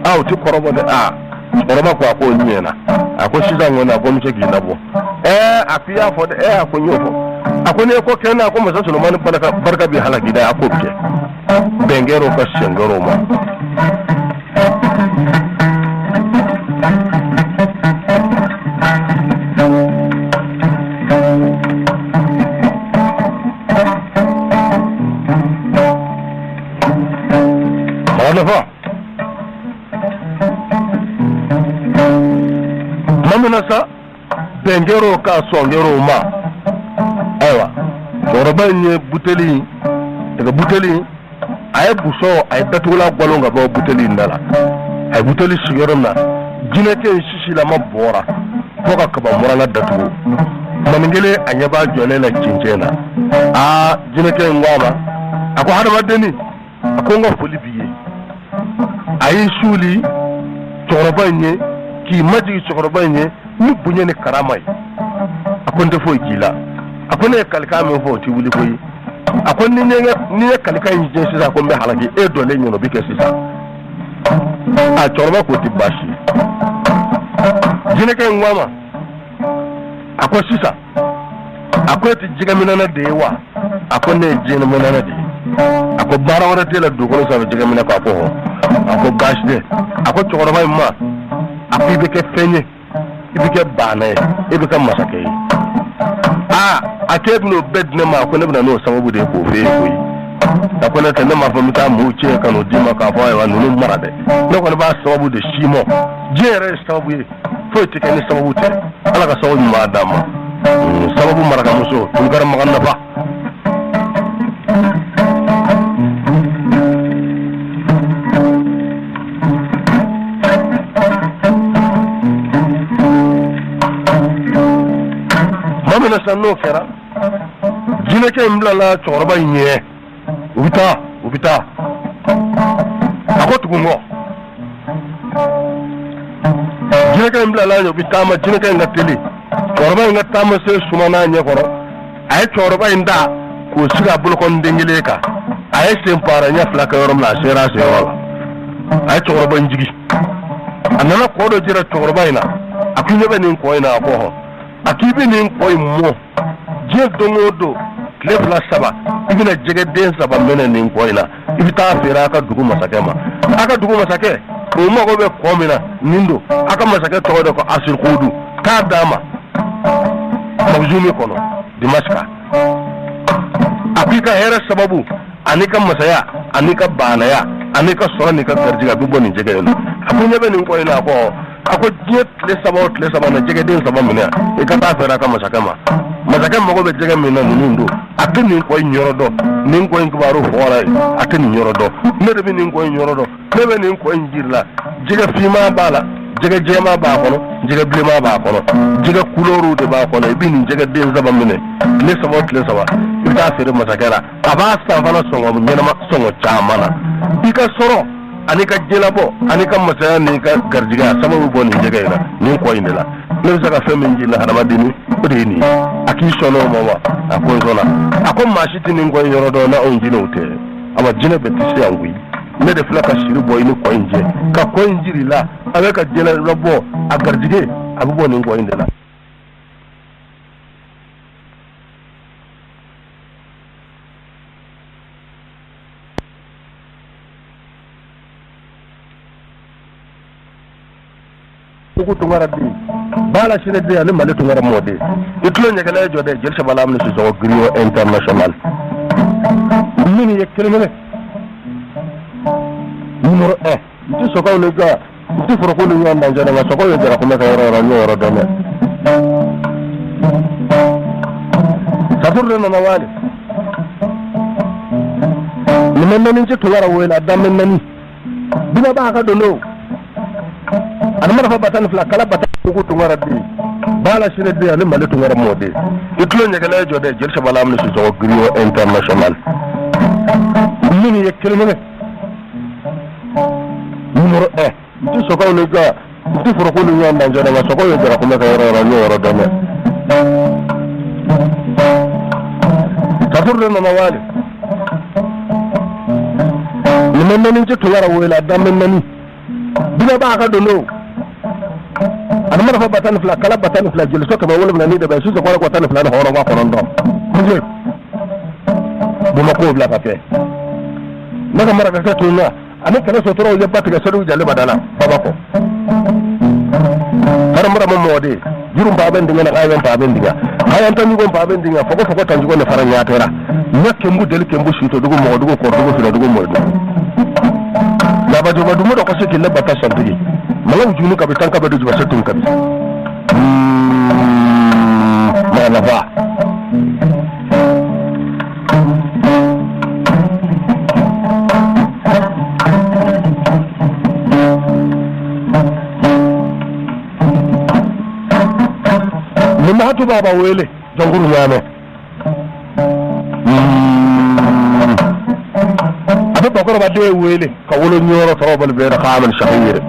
Aa, o tɛ kɔrɔbɔ dɛ. Aa, cɛkɔrɔba ko, a ko ɲɛna. A ko sisan kɔni, a ko n bɛ se k'i labɔ. Ɛɛ, a ko i y'a fɔ dɛ. Ɛɛ, a ko n y'o fɔ. A ko n'i ye ko kɛ n na, a ko masa Solomani barika b'i halaki dɛ. A k'o bɛ kɛ. Bɛn kɛra o ka sɛn kɛra o ma. A nafa tuma min na sa, bɛn kɛra o kan, sɔn kɛra o ma. Ayiwa, cɛkɔrɔba in ye buteli in daga, buteli in, a ye busɔn, a ye datugulan galon ka bɔ buteli in da la. A ye buteli sigi yɔrɔ min na, jinɛkɛ in sisilama bɔra fo ka kaba muranga datugu. Tumanin kelen, a ɲɛ b'a jɔlen na cɛncɛn na. Aa, jinɛkɛ in ko a ma, a ko hadamadennin, a ko n ka foli b'i ye. A y'i suuli cɛkɔrɔba in ye, k'i majigin cɛkɔrɔba in ye ni bonya ni karama ye. A ko n tɛ foyi k'i la. A ko ne ye kalikan min fɔ, o tɛ wuli koyi. A ko ni n ye kalikan in tiɲɛ sisan, ko n bɛ halaki e dɔlen ɲɛna, o bɛ kɛ sisan. A cɛkɔrɔba k'o tɛ baasi ye. Jinɛkɛ in ko a ma, a ko sisan, a ko e tɛ jɛgɛminɛna de ye wa? A ko ne ye jɛgɛminɛna de ye. A ko baara wɛrɛ t'e la dugukolo sanfɛ jɛgɛminɛ kɔ? A ko hɔn. A ko baasi tɛ. A ko cɛkɔrɔba in ma, a ko i bɛ kɛ fɛn ye, i bɛ kɛ baana ye, i bɛ kɛ masakɛ ye. Aa, a k'e bɛn'o bɛɛ di ne ma? A ko ne bɛna n'o sababu de ye k'o f'e ye koyi. A ko ne tɛ, ne m'a fɔ n bɛ taa maaw cɛ ka n'o d'i ma k'a fɔ ayiwa ninnu mara dɛ. Ne kɔni b'a sababu de si mɔ. Diɲɛ yɛrɛ ye sababu ye, foyi tɛ kɛ ni sababu tɛ. Ala ka sababu ɲuman d'an ma. Sababu marakamuso Tunkara Makan nafa. Tuma min na sisan n'o kɛra, jinɛkɛ in bilala cɛkɔrɔba in ɲɛ, u bɛ taa, u bɛ taa. A ko tugu n kɔ. Jinɛkɛ in bilala ɲɛ, u bɛ taama. Jinɛkɛ in ka teli, cɛkɔrɔba in ka taama sen sumana a ɲɛ kɔrɔ. A ye cɛkɔrɔba in ta k'o sigi a bolokɔni kelen kan. A ye sen para ɲɛ fila kɛ yɔrɔ min na, a sera a senyɔrɔ la. A ye cɛkɔrɔba in jigin. A nana kɔ dɔ jira cɛkɔrɔba in na. A ko i ɲɛ bɛ nin kɔ in na? A ko hɔn. A k'i bɛ nin kɔ in mɔ diɲɛ don o don, tile fila saba, i bɛna jɛgɛden saba minɛ nin kɔ in na. I bɛ taa feere a ka dugu masakɛ ma. A ka dugu masakɛ o mago bɛ kɔ min na, nin don. A ka masakɛ tɔgɔ de ko Asirikudu. K'a d'a ma Magzumi kɔnɔ, Dimasika. A ko i ka hɛrɛ sababu ani ka masaya ani ka baanaya ani ka sɔrɔ n'i ka garijɛgɛ, a bɛ bɔ nin jɛgɛ in na. A ko ɲɛ bɛ nin kɔ in na? A ko a ko diɲɛ tile saba o tile saba na, jɛgɛden saba minɛ, i ka taa feere a ka masakɛ ma. Masakɛ mago bɛ jɛgɛ min na, ninnu don. A tɛ nin kɔ in yɔrɔ dɔn. Nin kɔ in kibaru fɔra ye, a tɛ nin yɔrɔ dɔn. Ne de bɛ nin kɔ in yɔrɔ dɔn. Ne bɛ nin kɔ in jiri la. Jɛgɛ finman b'a la, jɛgɛ jɛman b'a kɔnɔ, jɛgɛ bilenman b'a kɔnɔ, jɛgɛ kulɔriw de b'a kɔnɔ. I bɛ nin jɛgɛden saba minɛ tile saba o tile saba, i bɛ taa feere masakɛ la. A b'a san fana sɔngɔ ɲɛnama, sɔngɔ caman na. I ka sɔrɔ ani ka jɛlabɔ ani ka masaya n'i ka garijɛgɛ, a sababu bɔ nin jɛgɛ in na, nin kɔ in de la. Ne bɛ se ka fɛn min jira hadamaden, o de ye nin ye. A k'i sɔnna o ma wa? A ko n sɔnna. A ko maa si tɛ nin kɔ in yɔrɔ dɔn n'anw jinɛw tɛ. Awa, jinɛ bɛɛ tɛ se yan koyi. Ne de filɛ ka siri bɔ i ni kɔ in cɛ, ka kɔ in jira i la. A bɛ ka jɛlabɔ, a garijɛgɛ, a bɛ bɔ nin kɔ in de la. Ugu Tunkara den, Bala Sine den ani Mali Tunkara mɔden. I tulo ɲɛgɛnɛ ye jɔ dɛ, jeli saba lamini Sisɔkɔ griot international. Minnu ye kelen kelen numéro 1, n tɛ sɔgɔw ni ga, n tɛ foroko ni ɲɔgɔn dancɛ dɛ, nka sɔgɔw ye jara kunbɛ kɛ yɔrɔ yɔrɔ, n y'o yɔrɔ dɔn dɛ. Safuru de nana wale nin bɛ naani cɛ Tunkara wele a danbɛ naani bina b'a ka don o ani marifa ba 12 kala ba Ugu Tunkara den, Bala Sine den ani Mali Tunkara mɔden. I tulo ɲɛgɛnɛ ye jɔ dɛ, jeli saba lamini Sisɔkɔ griot international. Minnu ye kelen kelen numéro 1, n tɛ sɔgɔw ni ga, n tɛ foroko ni ɲɔgɔn dancɛ dɛ, nka sɔgɔw ye jara kunbɛ kɛ yɔrɔ yɔrɔ, n y'o yɔrɔ dɔn dɛ. Safuru de nana wale nin bɛ naani cɛ Tunkara wele a danbɛ naani bina b'a ka don o ani marifa ba 12 kala ba 12 jeliso 700 ni dɛbɛ sisan kɔrɔ 12 ni hɔrɔn ka kɔnɔntɔn Bamakɔ bila ka kɛ ne ka marakakɛ tun na ani kɛlɛ sɔtɔrɔw ye ba tigɛ seliw jale badala babakɔ haramara mɔden juru ba bɛ denkɛ na ayan ba bɛ denkɛ ayan tanjugo ba bɛ denkɛ fɔko fɔko tanjugo ne fara ɲatɛra ne kɛnbu deli kɛnbu sito dugu mɔgɔ dugu kɔrɔ dugu fila dugu mɔ dugu. Sabajoba dumu dɔ ka se k'i ne bata santigi malaw junu kabi tan kabi dujuba se tun kabi mɔgɔ nafa. Ni mahatu baba wele jɔnkuru ɲaamɛ a bɛ bakɔrɔba den wele ka wolo ɲɔrɔ tɔrɔ bali bɛɛ k'amani sahi yɛrɛ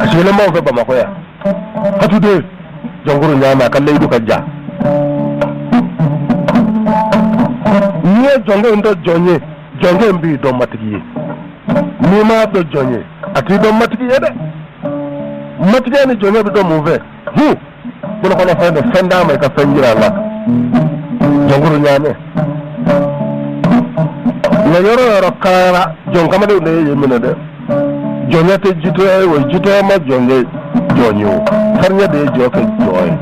a sigilen b'aw fɛ Bamakɔ yan hatu den jɔnkuru ɲaamɛ a ka layidu ka ja. N'i ye jɔnkɛ in dɔn jɔn ye, jɔnkɛ in b'i dɔn matigi ye. N'i m'a dɔn jɔn ye, a t'i dɔn matigi ye dɛ. Matigiya ni jɔnya bɛ dɔn mun fɛ? Hu bolokɔnɔfɛn dɔ fɛn d'a ma i ka fɛn jira a la. Jɔnkuru ɲaamɛ nka yɔrɔ o yɔrɔ kalayara, jɔn kamalenw de ye yen minɛ dɛ. Jɔnya tɛ jitɔya ye o, jitɔya ma jɔn kɛ jɔn ye o, farinya de ye jɔn kɛ jɔn ye.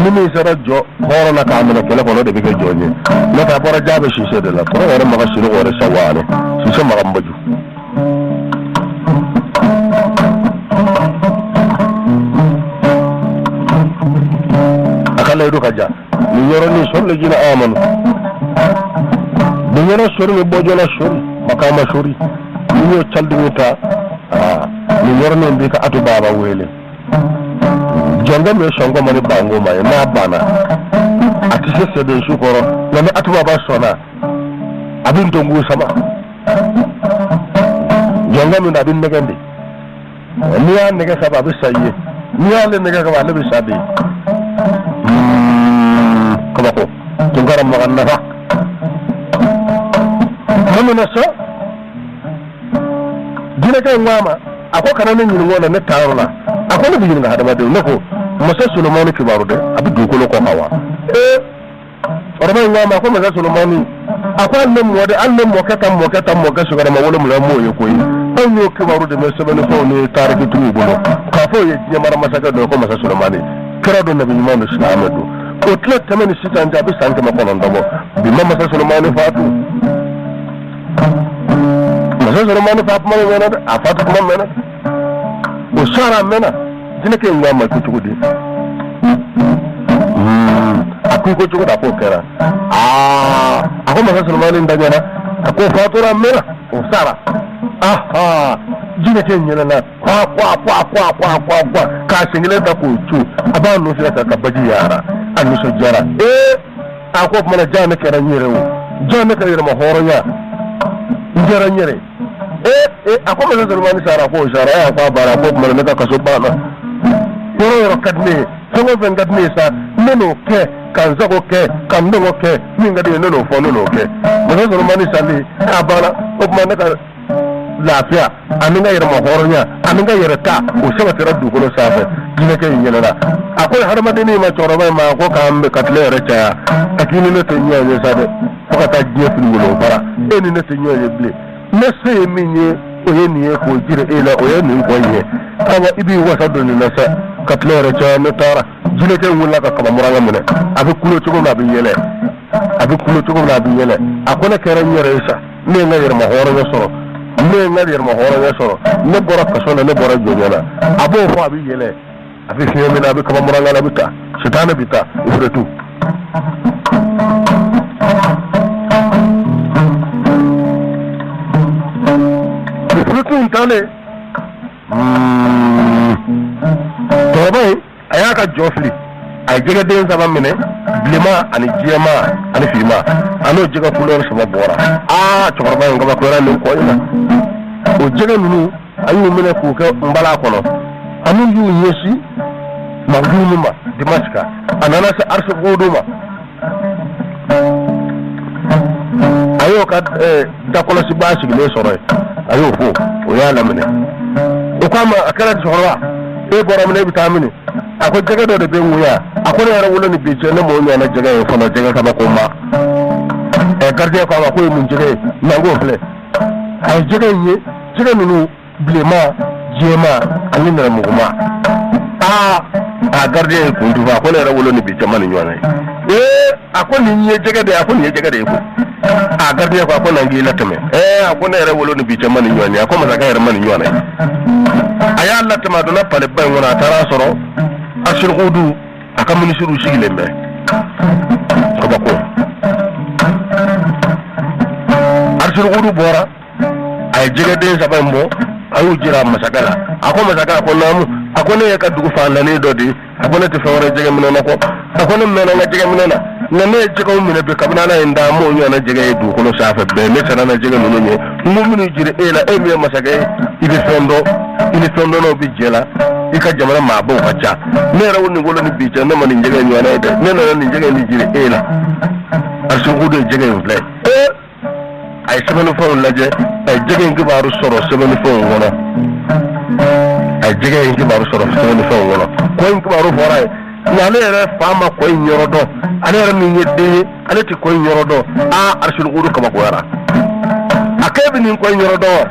Ni min sera jɔ hɔrɔn na k'a minɛ kɛlɛ kɔnɔ, o de bɛ kɛ jɔn ye. N'o tɛ a bɔra jaabe sise de la tɔrɔ yɛrɛ maga siri yɛrɛ sa waane sise maga baju. A ka layidu ka ja nin yɔrɔnin sɔrɔ le jina amanu nin yɔrɔ sori ni bɔjɔla sori makama sori ni y'o calidimi ta aa nin yɔrɔnin b'i ka atu baba wele. Jɔnkɛ min ye sɔnkɔ ma ni banko ma ye, n'a banna a tɛ se sɛden su kɔrɔ, nka ni atu baba sɔnna, a bɛ ntonku sama. Jɔnkɛ min don, a bɛ nɛgɛn de. N'i y'a nɛgɛ ka ban, a bɛ sa i ye. N'i y'ale nɛgɛ ka ban, ale bɛ sa de. Kabako Tunkara maga nafa tuma min na sa, jinɛkɛ in ko a ma, a ko kana ne ɲininka o la, ne taayɔrɔ la. A ko ne bɛ ɲininka hadamadenw. Ne ko masa Solomani kibaru dɛ, a bɛ dugukolo kɔ kan wa? Ee, cɛkɔrɔba in ko a ma ko masa Solomani, a ko hali ne mɔden, hali ne mɔkɛ ka mɔkɛ ta mɔkɛ sigiyɔrɔma wolonwula m'o ye koyi. Anw y'o kibaru de mɛn sɛbɛnnifɛnw ni tarikitigiw bolo k'a fɔ o ye diɲɛ mara masakɛ dɔ ye ko masa Solomani, kira don, nabi ɲuman don, silamɛ don. O tile tɛmɛ ni sisan cɛ, a bɛ san 900 bɔ bi. Ma masa Solomani fatu, masa Solomani fa kuma mɛnna dɛ, a fatu kuma mɛnna, o sara a mɛnna. Jinɛkɛ in ko a ma ko cogo di? A ko i ko cogo di? A k'o kɛra. Aa, a ko masa Solomani daɲɛna, a ko fatura a mɛnna, o sara. Aha, jinɛkɛ in ɲɛnana kwa kwa kwa kwa kwa kwa kwa k'a sen kelen ta k'o cu, a b'a nɔfɛ ka baji yaara, a nisɔndiyara. Ee, a ko o tuma na ja ne kɛra n yɛrɛ o, ja ne ka yɛrɛma hɔrɔnya n kɛra n yɛrɛ. Ee ee, a ko masa Solomani sara, ko o sara. Ee, a ko a banna. A ko o tuma na ne ka kaso banna. Yɔrɔ o yɔrɔ ka di ne ye, fɛn o fɛn ka di ne ye sa, ne n'o kɛ ka n sago kɛ ka n dɔngɔ kɛ. Min ka di ne ye, ne n'o fɔ, ne n'o kɛ. Masa Solomani sali a banna. O tuma ne ka lafiya ani n ka yɛrɛma hɔrɔnya ani n ka yɛrɛ ta, o sabatira dugukolo sanfɛ. Jinɛkɛ in yɛlɛla, a ko hadamadennin ma, cɛkɔrɔba in ma, a ko k'an bɛ ka tile yɛrɛ caya, a k'i ni ne tɛ ɲɔgɔn ye sa dɛ, fo ka taa diɲɛ fini wolo fara, e ni ne tɛ ɲɔgɔn ye bilen. Ne se ye min ye, o ye nin ye k'o jira e la, o ye nin kɔ in ye. Awa, i b'i wasa don nin na sa ka tile yɛrɛ caya. Ne taara. Jinɛkɛ in wulila ka kabamuranga minɛ, a bɛ kulo cogo min na, a bɛ yɛlɛ, a bɛ kulo cogo min na, a bɛ yɛlɛ. A ko ne kɛra n yɛrɛ ye sa, ne ye n ka yɛrɛma hɔrɔnya sɔrɔ, ne ye n ka yɛrɛma hɔrɔnya sɔrɔ, ne bɔra kaso la, ne bɔra jɔnya la. A b'o fɔ, a bɛ yɛlɛ, a bɛ fiɲɛ minɛ, a bɛ kabamuranga la, a bɛ taa, sitanɛ bɛ taa ifiritu. Ifiritu in taalen, cɛkɔrɔba in a y'a ka jɔ fili, a ye jɛgɛden saba minɛ, bilenman ani jɛman ani finman, a n'o jɛgɛ couleur saba bɔra. Aa, cɛkɔrɔba in kabakoyara nin kɔ in na. O jɛgɛ ninnu, a y'u minɛ k'u kɛ nbalan kɔnɔ, ani y'u ɲɛsin Mawuludu ma Dimasika. A nana se Arsikudu ma, a y'o ka dakɔlɔsibaa sigilen sɔrɔ yen, a y'o fo, o y'a laminɛ. O ko a ma, a kɛra cɛkɔrɔba, e bɔra min, e bɛ taa mini? A ko jɛgɛ dɔ de bɛ n kun yan. A ko ne yɛrɛ wolo ni bi cɛ, ne m'o ɲɔgɔnna jɛgɛ ye fɔlɔ, jɛgɛ kabako ma. Ɛ, gardien ko a ma k'o ye mun jɛgɛ ye? Na k'o filɛ. A ye jɛgɛ in ye, jɛgɛ ninnu bilenman, jɛman ani nɛrɛmuguma. Aa, a gardien ye kun tufa, a ko ne yɛrɛ wolo ni bi cɛ ma nin ɲɔgɔn ye. Ee, a ko nin ye jɛgɛ de ye, a ko nin ye jɛgɛ de ye koyi. A gardien ko a ko na n k'i latɛmɛ. Ɛɛ, a ko ne yɛrɛ wolo ni bi cɛ ma nin ɲɔgɔn ye. A ko masakɛ yɛrɛ ma nin ɲɔgɔn ye. A y'a latɛmɛ, a donna palais ba in kɔnɔ, a taara a sɔrɔ Arsilihudu a ka minisiriw sigilen bɛ. Kabako, Arsilihudu bɔra, a ye jɛgɛden saba in bɔ, a y'u jira masakɛ la. A ko masakɛ, a ko naamu. A ko ne ye ka dugu faantannin dɔ de ye. A ko ne tɛ fɛn wɛrɛ jɛgɛ minɛ na kɔ. A ko ne mɛnna n ka jɛgɛ minɛ na, nka ne ye jɛgɛw minɛ bi, kabini Ala ye n da, n m'o ɲɔgɔnna jɛgɛ ye dugukolo sanfɛ bɛɛ. Ne siranna jɛgɛ ninnu ɲɛ, n ko n bɛn'u jira e la, e min ye masakɛ ye, i bɛ fɛn dɔn, i ni fɛn dɔnnaw bɛ jɛ la, i ka jamana maabaw ka ca. Ne yɛrɛ nin wolo ni bi cɛ, ne ma nin jɛgɛ ɲɔgɔnna ye dɛ. Ne nana nin jɛgɛ in jira e la. Arsilihudu ye jɛgɛ in filɛ. Ee, a ye sɛbɛnnifɛnw lajɛ, a ye jɛgɛ in kibaru sɔrɔ sɛbɛnnifɛnw kɔnɔ, a ye jɛgɛ in kibaru sɔrɔ sɛbɛnnifɛnw kɔnɔ. Kɔ in kibaru fɔra ye, nka ale yɛrɛ fa ma kɔ in yɔrɔ dɔn. Ale yɛrɛ min ye den ye, ale tɛ kɔ in yɔrɔ dɔn. Aa, Arsilihudu kabakoyara. A k'e bɛ nin kɔ in yɔrɔ dɔn wa?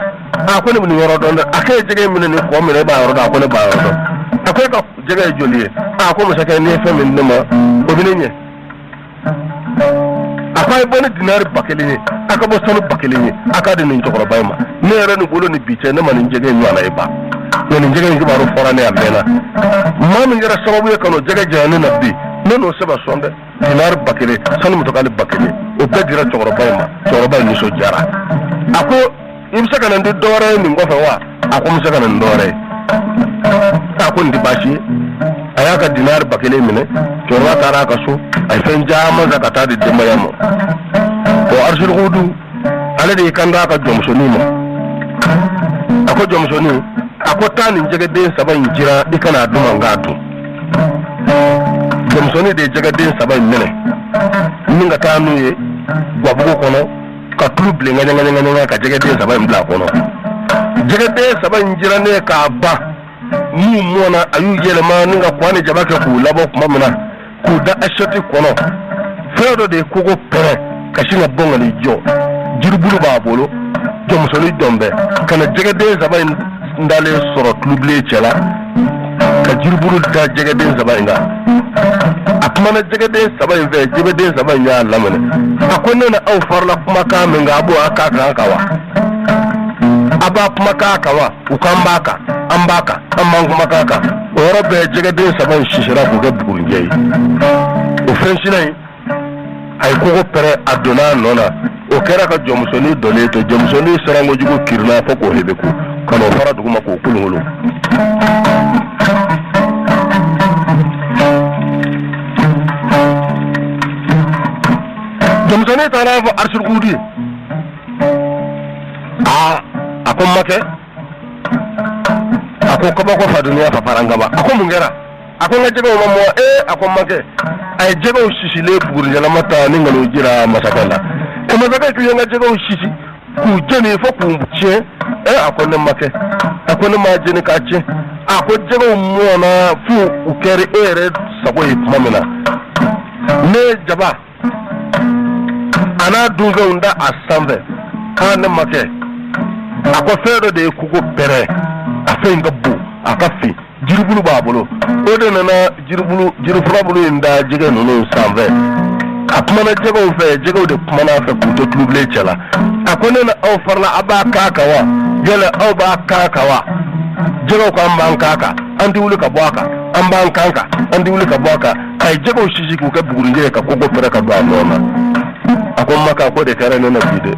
A ko ne bɛ nin yɔrɔ dɔn dɛ. A k'e ye jɛgɛ in minɛ nin kɔ minɛ, e b'a yɔrɔ dɔn? A ko ne b'a yɔrɔ dɔn. A ko e ka jɛgɛ ye joli ye? A ko masakɛ, n'i ye fɛn min di ne ma, o bɛ ne ɲɛ. A ko a ye bɔ ni dinari 1000 ye, a ka bɔ sanu 1000 ye, a k'a di nin cɛkɔrɔba in ma. Ne yɛrɛ nin bolo ni bi cɛ, ne ma nin jɛgɛ in ɲɔgɔnna ye ba, nka nin jɛgɛ in kibaru fɔra ne a mɛnna. Maa min kɛra sababu ye ka n'o jɛgɛ janya ne na bi, ne n'o sɛbɛn sɔn dɛ. Dinari 1000, sanu musokali 1000, o bɛɛ dira cɛkɔrɔba in ma. Cɛkɔrɔba in nisɔndiyara. A ko i bɛ se ka na ni dɔwɛrɛ ye nin kɔfɛ wa? A ko n bɛ se ka na ni dɔwɛrɛ ye. A ko nin tɛ baasi ye. A y'a ka dinari 1000 minɛ. Cɛkɔrɔba taara a ka so, a ye fɛn caman san ka taa di denbaya ma. O Arsilihudu, ale de y'i kanto a ka jɔnmusonin ma. A ko jɔnmusonin, a ko taa nin jɛgɛden saba in jira, i ka n'a di n ma n k'a dun. Jɔnmusonin de ye jɛgɛden saba in minɛ ni ka taa n'u ye gabugu kɔnɔ, ka tulu bilen ŋaɲaŋaɲaŋaɲa, ka jɛgɛden saba in bila a kɔnɔ. Jɛgɛden saba in jirannen k'a ban, n'u mɔna, a y'u yɛlɛma ni ka kɔgɔ ni jaba kɛ k'u labɔ tuma min na, k'u da asiyɛti kɔnɔ, fɛn dɔ de ye kogo pɛrɛn ka sin ka bɔ ka n'i jɔ. Jiribulu b'a bolo. Jɔnmusonin jɔn bɛ ka na jɛgɛden saba in dalen sɔrɔ tulubilen cɛ la, ka jiribulu da jɛgɛden saba in kan. A kumana jɛgɛden saba in fɛ, jɛgɛden saba in y'a laminɛ. A ko ne na aw farala kumakan min kan, a b'o a k'a kan kan wa? A b'a kumakan kan wa? U k'an b'a kan, an b'a kan, an b'an kumakan kan. O yɔrɔ bɛɛ, jɛgɛden saba in sisira k'u kɛ bugurijɛ ye. O fɛn sina in, a ye kogo pɛrɛn, a donna a nɔ na. O kɛra ka jɔnmusonin dɔlen to. Jɔnmusonin siran kojugu, kirinna fo k'o hebeku ka n'o fara duguma k'o kolonkolon. Jɔnmusonin taara a fɔ Arsilihudu ye. Aa, a ko makɛ, a ko kabako fadunya fa farankaba. A ko mun kɛra? A ko n ka jɛgɛw ma mɔ. Ee, a ko makɛ, a ye jɛgɛw sisilen bugurijɛlama ta ni ka n'o jira masakɛ la. E masakɛ, k'i ye n ka jɛgɛw sisi k'u jeni fo k'u tiɲɛ. E, a ko ne makɛ, a ko ne m'a jeni k'a tiɲɛ. A ko jɛgɛw mɔna fo u kɛra e yɛrɛ sago ye tuma min na, ne ye jaba a n'a dunfɛnw da a sanfɛ. Aa, ne makɛ, a ko fɛn dɔ de ye kogo pɛrɛn. A fɛn in ka bon, a ka fin, jiribulu b'a bolo. O de nana jiribulu jirifurabulu in da jɛgɛ ninnu sanfɛ. A kumana jɛgɛw fɛ, jɛgɛw de kumana a fɛ k'u to tulubilen cɛ la. A ko ne na aw farala, a b'a k'a kan wa? Yala aw b'a k'a kan wa? Jɛgɛw ko an b'an k'a kan, an tɛ wuli ka bɔ a kan, an b'an kan kan, an tɛ wuli ka bɔ a kan. A ye jɛgɛw sisi k'u kɛ bugurijɛ ye, ka kogo pɛrɛn ka don a nɔ na. A ko makɛ, ko de kɛra ne na bi dɛ.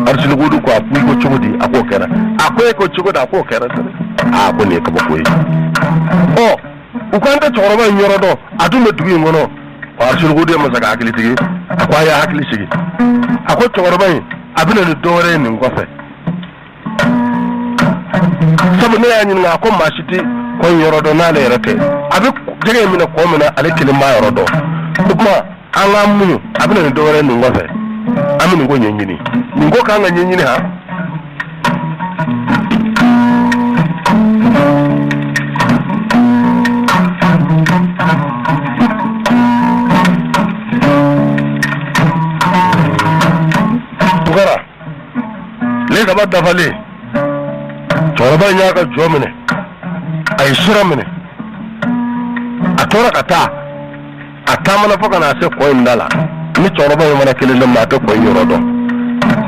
Arsilihudu ko a ko i ko cogo di? A k'o kɛra. A ko e ko cogo di? A k'o kɛra dɛ. A ko nin ye kabako ye. Ɔ, u k'an tɛ cɛkɔrɔba in yɔrɔ dɔn, a dun bɛ dugu in kɔnɔ. Arsilihudu ye masakɛ hakilitigi. A ko a y'a hakili sigi. A ko cɛkɔrɔba in, a bɛ na ni dɔwɛrɛ ye nin kɔfɛ, sabu ne y'a ɲininka, a ko maa si tɛ kɔ in yɔrɔ dɔn n'ale yɛrɛ tɛ. A bɛ jɛgɛ in minɛ kɔ min na, ale kelen b'a yɔrɔ dɔn. O tuma an k'an muɲu, a bɛ na ni dɔwɛrɛ nin kɔfɛ. An bɛ nin ko ɲɛɲini, nin ko k'an ka ɲɛɲini han. Tunkara, tile 3 dafalen, cɛkɔrɔba in y'a ka jɔ minɛ, a ye sira minɛ, a tora ka taa, a taamana fo ka na se kɔ in da la. Ni cɛkɔrɔba in mana kelen dɛ, maa tɛ kɔ in yɔrɔ dɔn.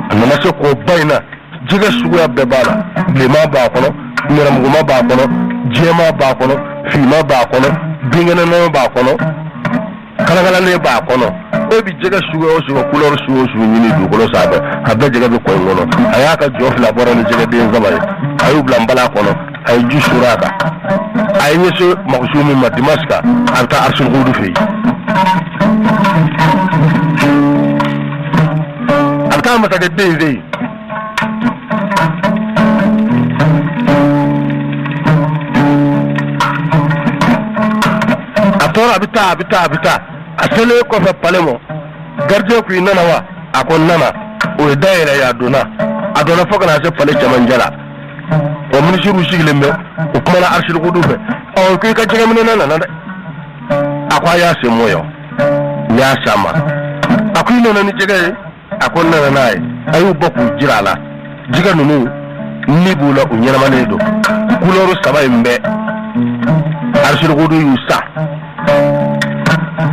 A nana se kɔba in na, jɛgɛ suguya bɛɛ b'a la. Bilenman b'a kɔnɔ, nɛrɛmuguma b'a kɔnɔ, jɛman b'a kɔnɔ, finman b'a kɔnɔ, binkɛnɛnama b'a kɔnɔ, kalakalalen b'a kɔnɔ. E bɛ jɛgɛ suguya o suguya, couleur sugu o sugu ɲini dugukolo sanfɛ, a bɛɛ jɛgɛ bɛ kɔ in kɔnɔ. A y'a ka jɔ fila bɔra ni jɛgɛden saba ye, a y'u bila npalan kɔnɔ, a ye ji suuru a kan, a ye ɲɛsin Makusumu ma Dimasika, a bɛ taa Arisilukudu fɛ yen. A bɛ taa masakɛ den fɛ yen. A tora, a bɛ taa, a bɛ taa, a bɛ taa. A selen kɔfɛ palais ma, gardien ko: "I nana wa?" A ko: "N nana." O ye da yɛlɛ, a donna. A donna fo ka na se palais cɛmancɛ la. O minisiriw sigilen bɛ, o kumana Arisilukudu fɛ. Ɔ, ko i ka jɛgɛminɛna nana dɛ. A ko: "A y'a se mɔ yan, n y'a s'a ma." A ko: "I nana ni jɛgɛ ye?" A ko: "N nana n'a ye." A y'u bɔ k'u jira a la. Jɛgɛ ninnu ni b'u la, u ɲɛnamanen don, couleur saba in bɛɛ. Arisilukudu y'u san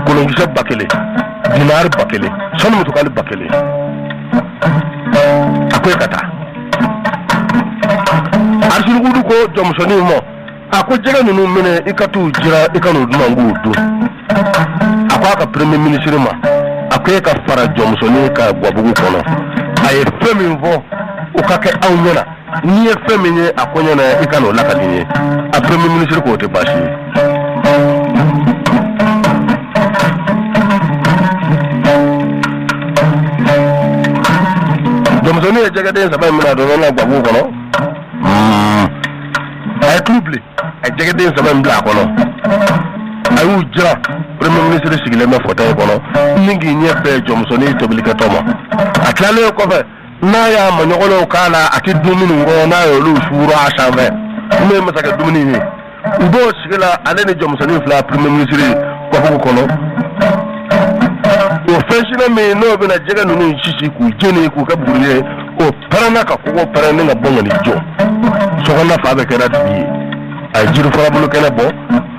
kolonkisɛ 1000, dinari 1000, sanu mutukali 1000. A ko e ka taa. Arisilukudu ko jɔnmusonin ma, a ko: "Jɛgɛ ninnu minɛ, i ka t'u jira, i ka n'u di n ma, n k'u dun." A ko a ka premier ministre ma, a ko e ka fara jɔnmusonin ka gabugu kɔnɔ. A ye fɛn min fɔ, o ka kɛ aw ɲɛna. N'i ye fɛn min ye a ko ɲɛna, i ka n'o lakali n ye. A premier ministre k'o tɛ baasi ye. Jɔnmusonin ye jɛgɛden saba in minɛ, a donna n'a gabugu kɔnɔ. A ye tulu bilen, a ye jɛgɛden saba in bila a kɔnɔ, a y'u jira. Premier ministre sigilen bɛ fauteuil kɔnɔ ni k'i ɲɛ bɛɛ jɔnmusonin tobilikɛtɔ ma. A tilalen kɔfɛ, n'a y'a maɲɔgɔnw k'a la, a tɛ dun minnu kɔnɔ, n'a y'olu suuru a sanfɛ, n'o ye masakɛ dumuni ye, u b'o sigi la, ale ni jɔnmusonin fila, premier ministre, gabugu kɔnɔ. O fɛn min n'o bɛna jɛgɛ ninnu sisi k'u jeni k'u kɛ buguri ye, o pɛrɛnna ka kogo pɛrɛn ni ka bɔ ŋani jɔ. Sokɔnɔna fan bɛɛ kɛra dibi ye. A ye jiri furabulu kɛnɛ bɔ,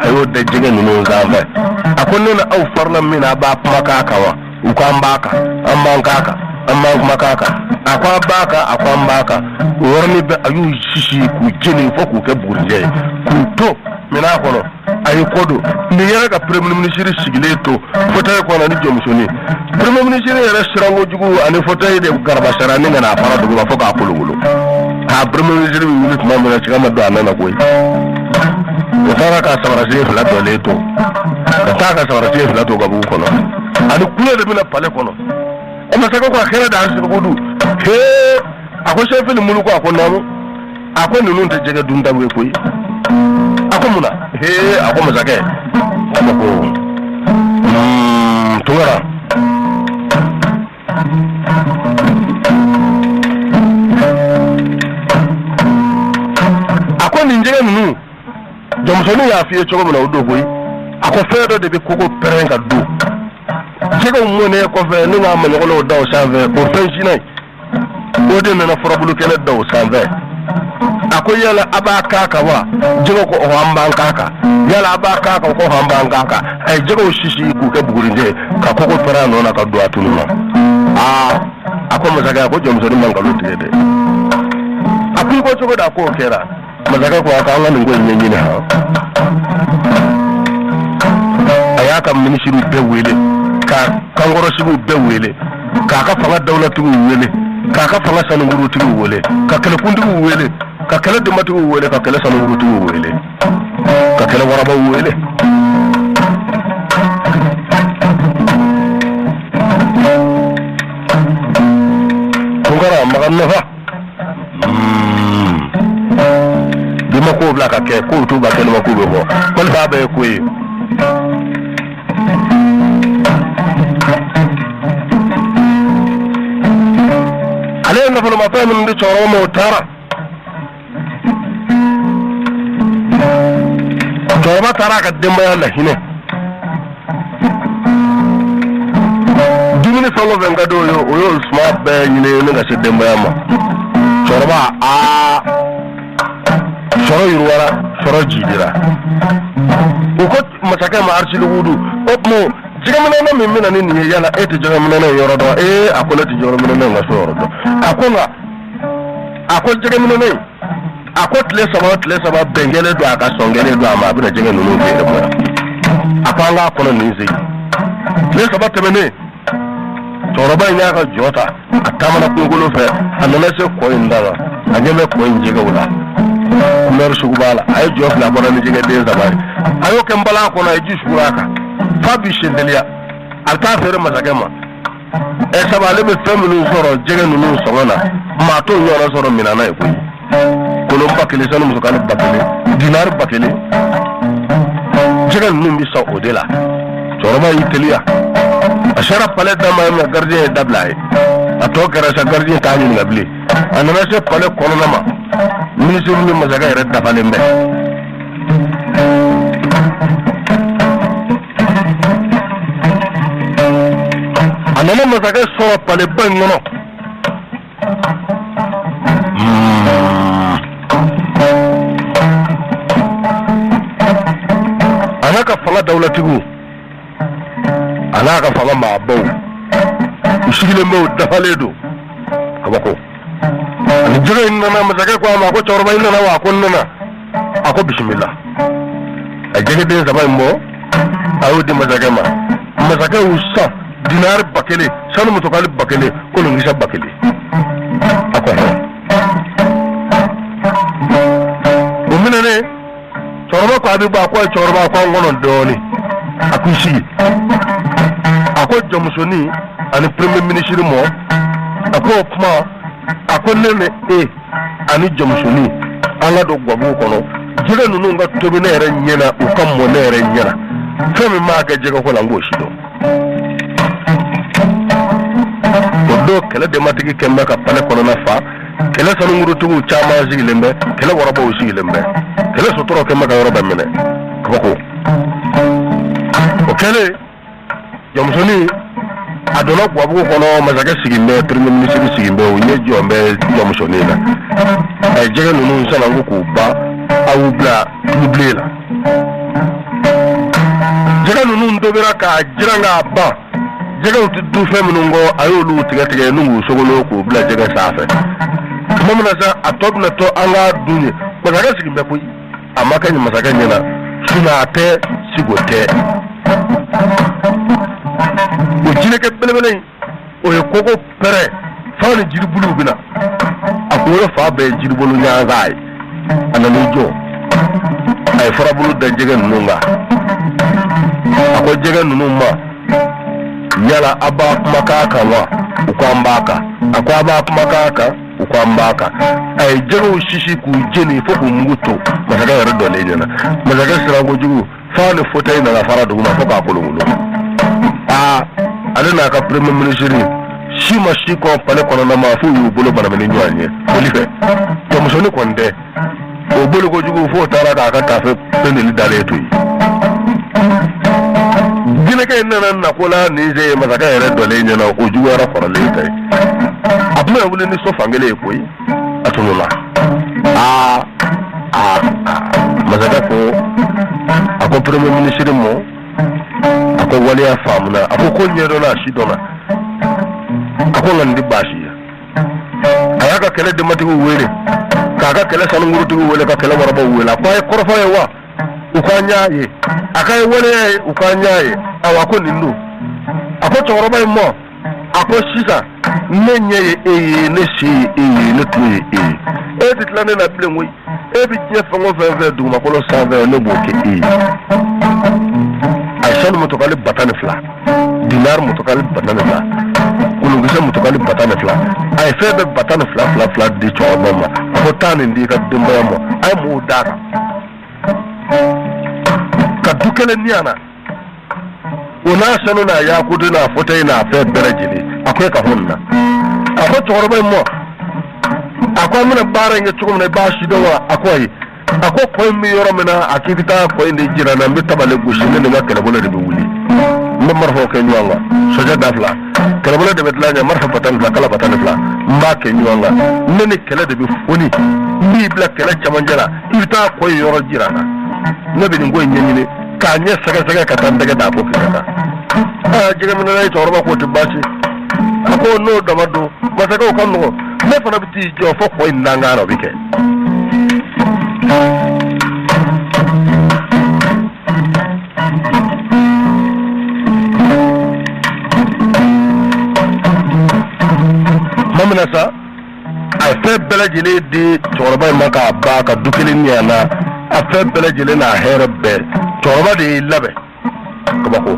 a y'o da jɛgɛ ninnu sanfɛ. A ko: "Ne na aw farila min na, a b'a kuma k'a kan wa?" U ko: "An b'a kan, an b'an k'a kan, an b'an kuma k'a kan." A ko: "A b'a kan?" A ko: "An b'a kan." O yɔrɔnin bɛɛ, a y'u sisi k'u jeni fo k'u kɛ bugurijɛ ye, k'u to minɛn kɔnɔ. A ye kɔ don nin yɛrɛ ka premier ministre sigilen to fauteuil kɔnɔ ni jɔnmusonin. Premier ministre yɛrɛ siran kojugu, ani fauteuil de garabasara ni ka n'a fara duguma fo k'a kolokolo. A premier ministre bɛ wuli tuma min na, siga ma don a nana koyi. O taara ka samarasigi fila dɔlen to, ka taa ka samarasigi fila to gabugu kɔnɔ, ani kule de bɛna palais kɔnɔ. O masakɛ ko: "A kɛra da, Arisilukudu hee." A ko: "Sefili Muluku." A ko: "Naamu." A ko: "Ninnu tɛ jɛgɛ duntaw ye koyi." A ko: "Mun na?" Hee, a ko: "Masakɛ, a ko Tunkara, a ko nin jɛgɛ ninnu, jɔnmusonin y'a f'i ye cogo min na, o don koyi. A ko fɛn dɔ de bɛ kogo pɛrɛn ka don jɛgɛw mɔnen kɔfɛ ni k'a maɲɔgɔnw da o sanfɛ, o fɛn sinna ye, o de nana furabulu kɛnɛ da o sanfɛ. A ko: 'Yala a b'a k'a kan wa?' Jɛgɛw ko: 'Ɔhɔ, an b'an k'a kan.' Yala a b'a k'a kan? Ko: 'Ɔhɔ, an b'an k'a kan.' A ye jɛgɛw sisi k'u kɛ bugurijɛ ye, ka kogo pɛrɛn a nɔ na ka don a tunu na. Aa, a ko masakɛ, a ko jɔnmusonin ma nkalon tigɛ dɛ. A ko: 'I ko cogo di?' A k'o kɛra. Masakɛ ko: 'A ko an ka nin ko in ɲɛɲini.' Han, a y'a ka minisiriw bɛɛ wele, ka kankɔrɔsigiw bɛɛ wele, k'a ka fanga dawulatigiw wele, k'a ka fanga sanukurutigiw wele, ka kɛlɛkuntigiw wele, ka kɛlɛ denbatigiw wele, ka kɛlɛ sanukurutigiw wele, ka kɛlɛ warabaw wele. Tunkara Makan Nafa bi ma kow bila ka kɛ, kow t'u ba kɛnɛma, k'u bɛ bɔ walima bɛɛ ye ko ye. Ale ye nafolomafɛn minnu di cɛkɔrɔba ma, o taara. Cɛkɔrɔba taara a ka denbaya lahinɛ. Dumuni fɛn o fɛn ka di o ye, o y'o suma bɛɛ ɲini ni ka se denbaya ma. Cɛkɔrɔba, aa, sɔrɔ yiriwara, sɔrɔ jidira. U ko masakɛ ma, Arisilukudu, o tuma jɛgɛminɛna min bɛ na ni nin ye yala e tɛ jɛgɛminɛna in yɔrɔ dɔn ee a ko ne tɛ jɛgɛminɛna in ka so yɔrɔ dɔn a ko nka a ko jɛgɛminɛna in a ko tile saba o tile saba bɛn kɛlen don a ka sɔn kɛlen don a ma a bɛna jɛgɛ ninnu feere bɔ yan a ko an k'a kɔnɔ nin segin tile saba tɛmɛnen cɛkɔrɔba in y'a ka jɔ ta a taamana kungokolo fɛ a nana se kɔ in da la a ɲɛ bɛ kɔ in jɛgɛw la couleur sugu b'a la a ye jɔ fila bɔra ni jɛgɛ den saba ye a y'o kɛ npalan kɔnɔ a ye ji sugur'a kan f'a bi sen teliya a bɛ taa feere masakɛ ma ɛ sabu ale bɛ fɛn minnu sɔrɔ jɛgɛ ninnu sɔngɔ na maa t'o ɲɔgɔnna sɔrɔ minɛn na ye koyi kolon 1000 sanu musokani 1000 dinari 1000 jɛgɛ ninnu bɛ san o de la cɛkɔrɔba y'i teliya a sera palais da ma yen gardien ye dabila a ye a tɔ kɛra sa gardien t'a ɲininka bilen a nana se palais kɔnɔna ma minisiri ni masakɛ yɛrɛ dafalen bɛ a nana masakɛ sɔrɔ palais ba in kɔnɔ A n'a ka fanga dawulatigiw a n'a ka fanga maabaw u sigilen bɛ u dafalen don kabako ani jɛgɛ in nana masakɛ ko a ma ko cɛkɔrɔba i nana wa a ko n nana a ko bisimila a jɛgɛden saba in bɔ a y'o di masakɛ ma masakɛ y'u san dinari 1000 sanu mutokali 1000 kolonkisɛ 1000 a ko hɔn o minɛnen cɛkɔrɔba ko a bɛ bɔ a ko cɛkɔrɔba a ko an kɔnɔ dɔɔnin a k'i sigi a ko jɔnmusonin ani premier ministre mɔ a ko o kuma a ko ne ni e ani jɔnmusonin an ka don gabugu kɔnɔ jɛgɛ ninnu ka tobi ne yɛrɛ ɲɛ na u ka mɔ ne yɛrɛ ɲɛ na fɛn min b'a kɛ jɛgɛko la n k'o si dɔn o don kɛlɛ denbatigi kɛlen bɛ ka palais kɔnɔna fa kɛlɛ sanungurutigiw caman sigilen bɛ kɛlɛ warabaw sigilen bɛ kɛlɛ suturaw kɛlen bɛ ka yɔrɔ bɛɛ minɛ kabako o kɛlen Jɔnmusonin a donna gabugu kɔnɔ masakɛ sigilen bɛ premier ministre sigilen bɛ u ɲɛ jɔlen bɛ jɔnmusonin na a ye jɛgɛ ninnu sananko k'u ban a y'u bila tulubilen la jɛgɛ ninnu tobira k'a jiran k'a ban jɛgɛw tɛ dun fɛn minnu kɔ a y'olu tigɛ tigɛ n'u k'u sogolo k'u bila jɛgɛ sanfɛ tuma min na sa a tɔ bɛna to an k'a dun ye masakɛ sigilen bɛ koyi a ma kɛ masakɛ ɲɛna sinon a tɛ sigo tɛ o jinɛkɛ belebele in o ye kogo pɛrɛ f'a ni jiribuluw bɛna a kunkolo fan bɛɛ ye jiribolo ɲansan ye a nan'i jɔ a ye furabulu da jɛgɛ ninnu kan a ko jɛgɛ ninnu ma yala a b'a kumakan kan wa u ko an b'a kan a ko a b'a kumakan kan u ko an b'a kan a ye jɛgɛw sisi k'u jeni fo k'u mugu to masakɛ yɛrɛ dɔnnen ɲɛna masakɛ siran kojugu f'a ni fauteuil nana fara duguma fo k'a kolonkolon aa ale n'a ka premier ministre si ma si kɔn palais kɔnɔna ma f'u y'u bolo banamini ɲɔgɔn ye boli fɛ jɔnmusonin kɔni tɛ o boli kojugu f'o taara k'a ka tafe pendeli dalen to yen jinɛkɛ in nana nako la nin sen ye masakɛ yɛrɛ dɔlen ɲɛna o juguyara kɔrɔlen ta ye a tun bɛna wuli ni so fankelen ye koyi a tununna aa aa masakɛ ko a ko premier ministre ma a ko waleya faamuna a ko ko ɲɛdɔnna a si dɔnna a ko nka nin tɛ baasi ye a y'a ka kɛlɛ denbatigiw wele k'a ka kɛlɛ sanungurutigiw wele ka kɛlɛ warabaw wele a ko a ye kɔrɔfɔ ye wa u ko an y'a ye a k'a ye waleya ye u ko an y'a ye awa ko nin don a ko cɛkɔrɔba in ma a ko sisan ne ɲɛ ye e ye ne sen ye e ye ne tulo ye e ye e tɛ tila ne na bilen koyi e bɛ diɲɛ fɛn o fɛn fɛ dugumakolo sanfɛ ne b'o kɛ e ye a ye sanu mutokali 12000 dinari mutokali 12000 kolonkisɛ mutokali 12000 a ye fɛn bɛɛ 120 fila fila di cɛkɔrɔba ma a ko taa nin di i ka denbaya ma a ye mɔgɔw d'a kan ka du kelen di yan na o n'a sanu n'a yakutu n'a fauteuil n'a fɛn bɛɛ lajɛlen a ko e ka hɔn na a ko cɛkɔrɔba in ma a ko an bɛna baara in kɛ cogo min na i b'a si dɔn wa a ko ayi a ko kɔ in bɛ yɔrɔ min na a k'i bɛ taa kɔ in de jira n na n bɛ tabale gosi ne ni n ka kɛlɛbolo de bɛ wuli n bɛ marifaw kɛ ɲɔgɔn kan sɔjɛ da fila kɛlɛbolo de bɛ dilan ɲɛ marifa 120 kala 120 n b'a kɛ ɲɔgɔn kan ne ni kɛlɛ de bɛ foni n b'i bila kɛlɛ cɛmancɛ la i bɛ taa kɔ in yɔrɔ jira n na ne bɛ nin ko in ɲɛɲini k'a ɲɛ sɛgɛsɛgɛ ka taa n tɛgɛ d'a ko kisɛ kan. Aa, jɛgɛminɛna ye cɛkɔrɔba k'o tɛ baasi. A ko n'o dama don, masakɛ, o ka nɔgɔn, ne fana bɛ t'i jɔ fo kɔ in dankan na, o bɛ kɛ. Tuma min na sa, a ye fɛn bɛɛ lajɛlen di cɛkɔrɔba in ma k'a ban ka du kelen ɲɛ na, a fɛn bɛɛ lajɛlen n'a hɛrɛ bɛɛ, cɛkɔrɔba de y'i labɛn. Kabako,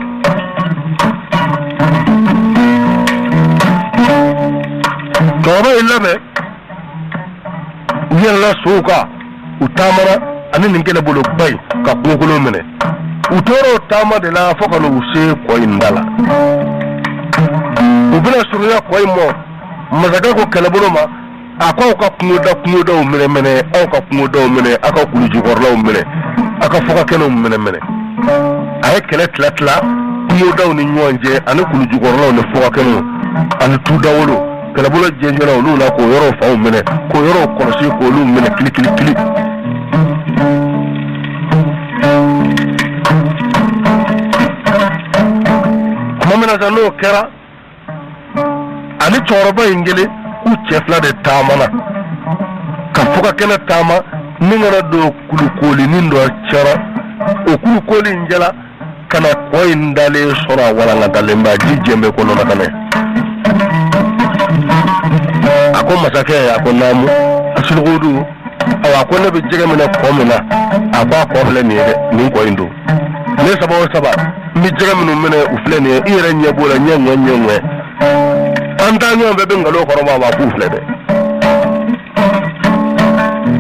cɛkɔrɔba y'i labɛn, u yɛlɛla sow kan, u taamana ani nin kɛlɛboloba in ka kungokolon minɛ. U tora o taama de la fo ka n'u se kɔ in da la. U bɛna surunya kɔ in mɔ, masakɛ ko kɛlɛbolo ma, a ko aw ka kungoda kungodaw minɛ minɛ, aw ka kungodaw minɛ, aw ka kulujukɔrɔlaw minɛ, aw ka fugakɛnɛw minɛ minɛ. A ye kɛlɛ tila tila kungodaw ni ɲɔgɔn cɛ ani kulujukɔrɔlaw ni fugakɛnɛw ani tudawolo. Kɛlɛbolo jɛnjɛnna olu la k'o yɔrɔw fanw minɛ, k'o yɔrɔw kɔlɔsi, k'olu minɛ kili kili kili. Tuma min na sa, n'o kɛra, ani cɛkɔrɔba in kelen, u cɛ fila de taamana ka fugakɛnɛ taama ni ka na don kulukoolinin dɔ cɛra. O kulukooli in jɛla ka na kɔ in dalen sɔrɔ, a walankatalen bɛ, a ji jɛn bɛ ko nɔnɔ kɛnɛ. A ko masakɛ, a ko naamu, Asulukudu, awa, a ko ne bɛ jɛgɛ minɛ kɔ min na, a ko a kɔ filɛ nin ye dɛ, nin kɔ in don. Ne saba o saba n bɛ jɛgɛ minnu minɛ, u filɛ nin ye, i yɛrɛ ɲɛ b'o la, ɲɛ ŋɛ ɲɛ ŋɛ, an taa ɲɔgɔn fɛ bɛ nkalon kɔrɔ b'a b'a k'u filɛ dɛ.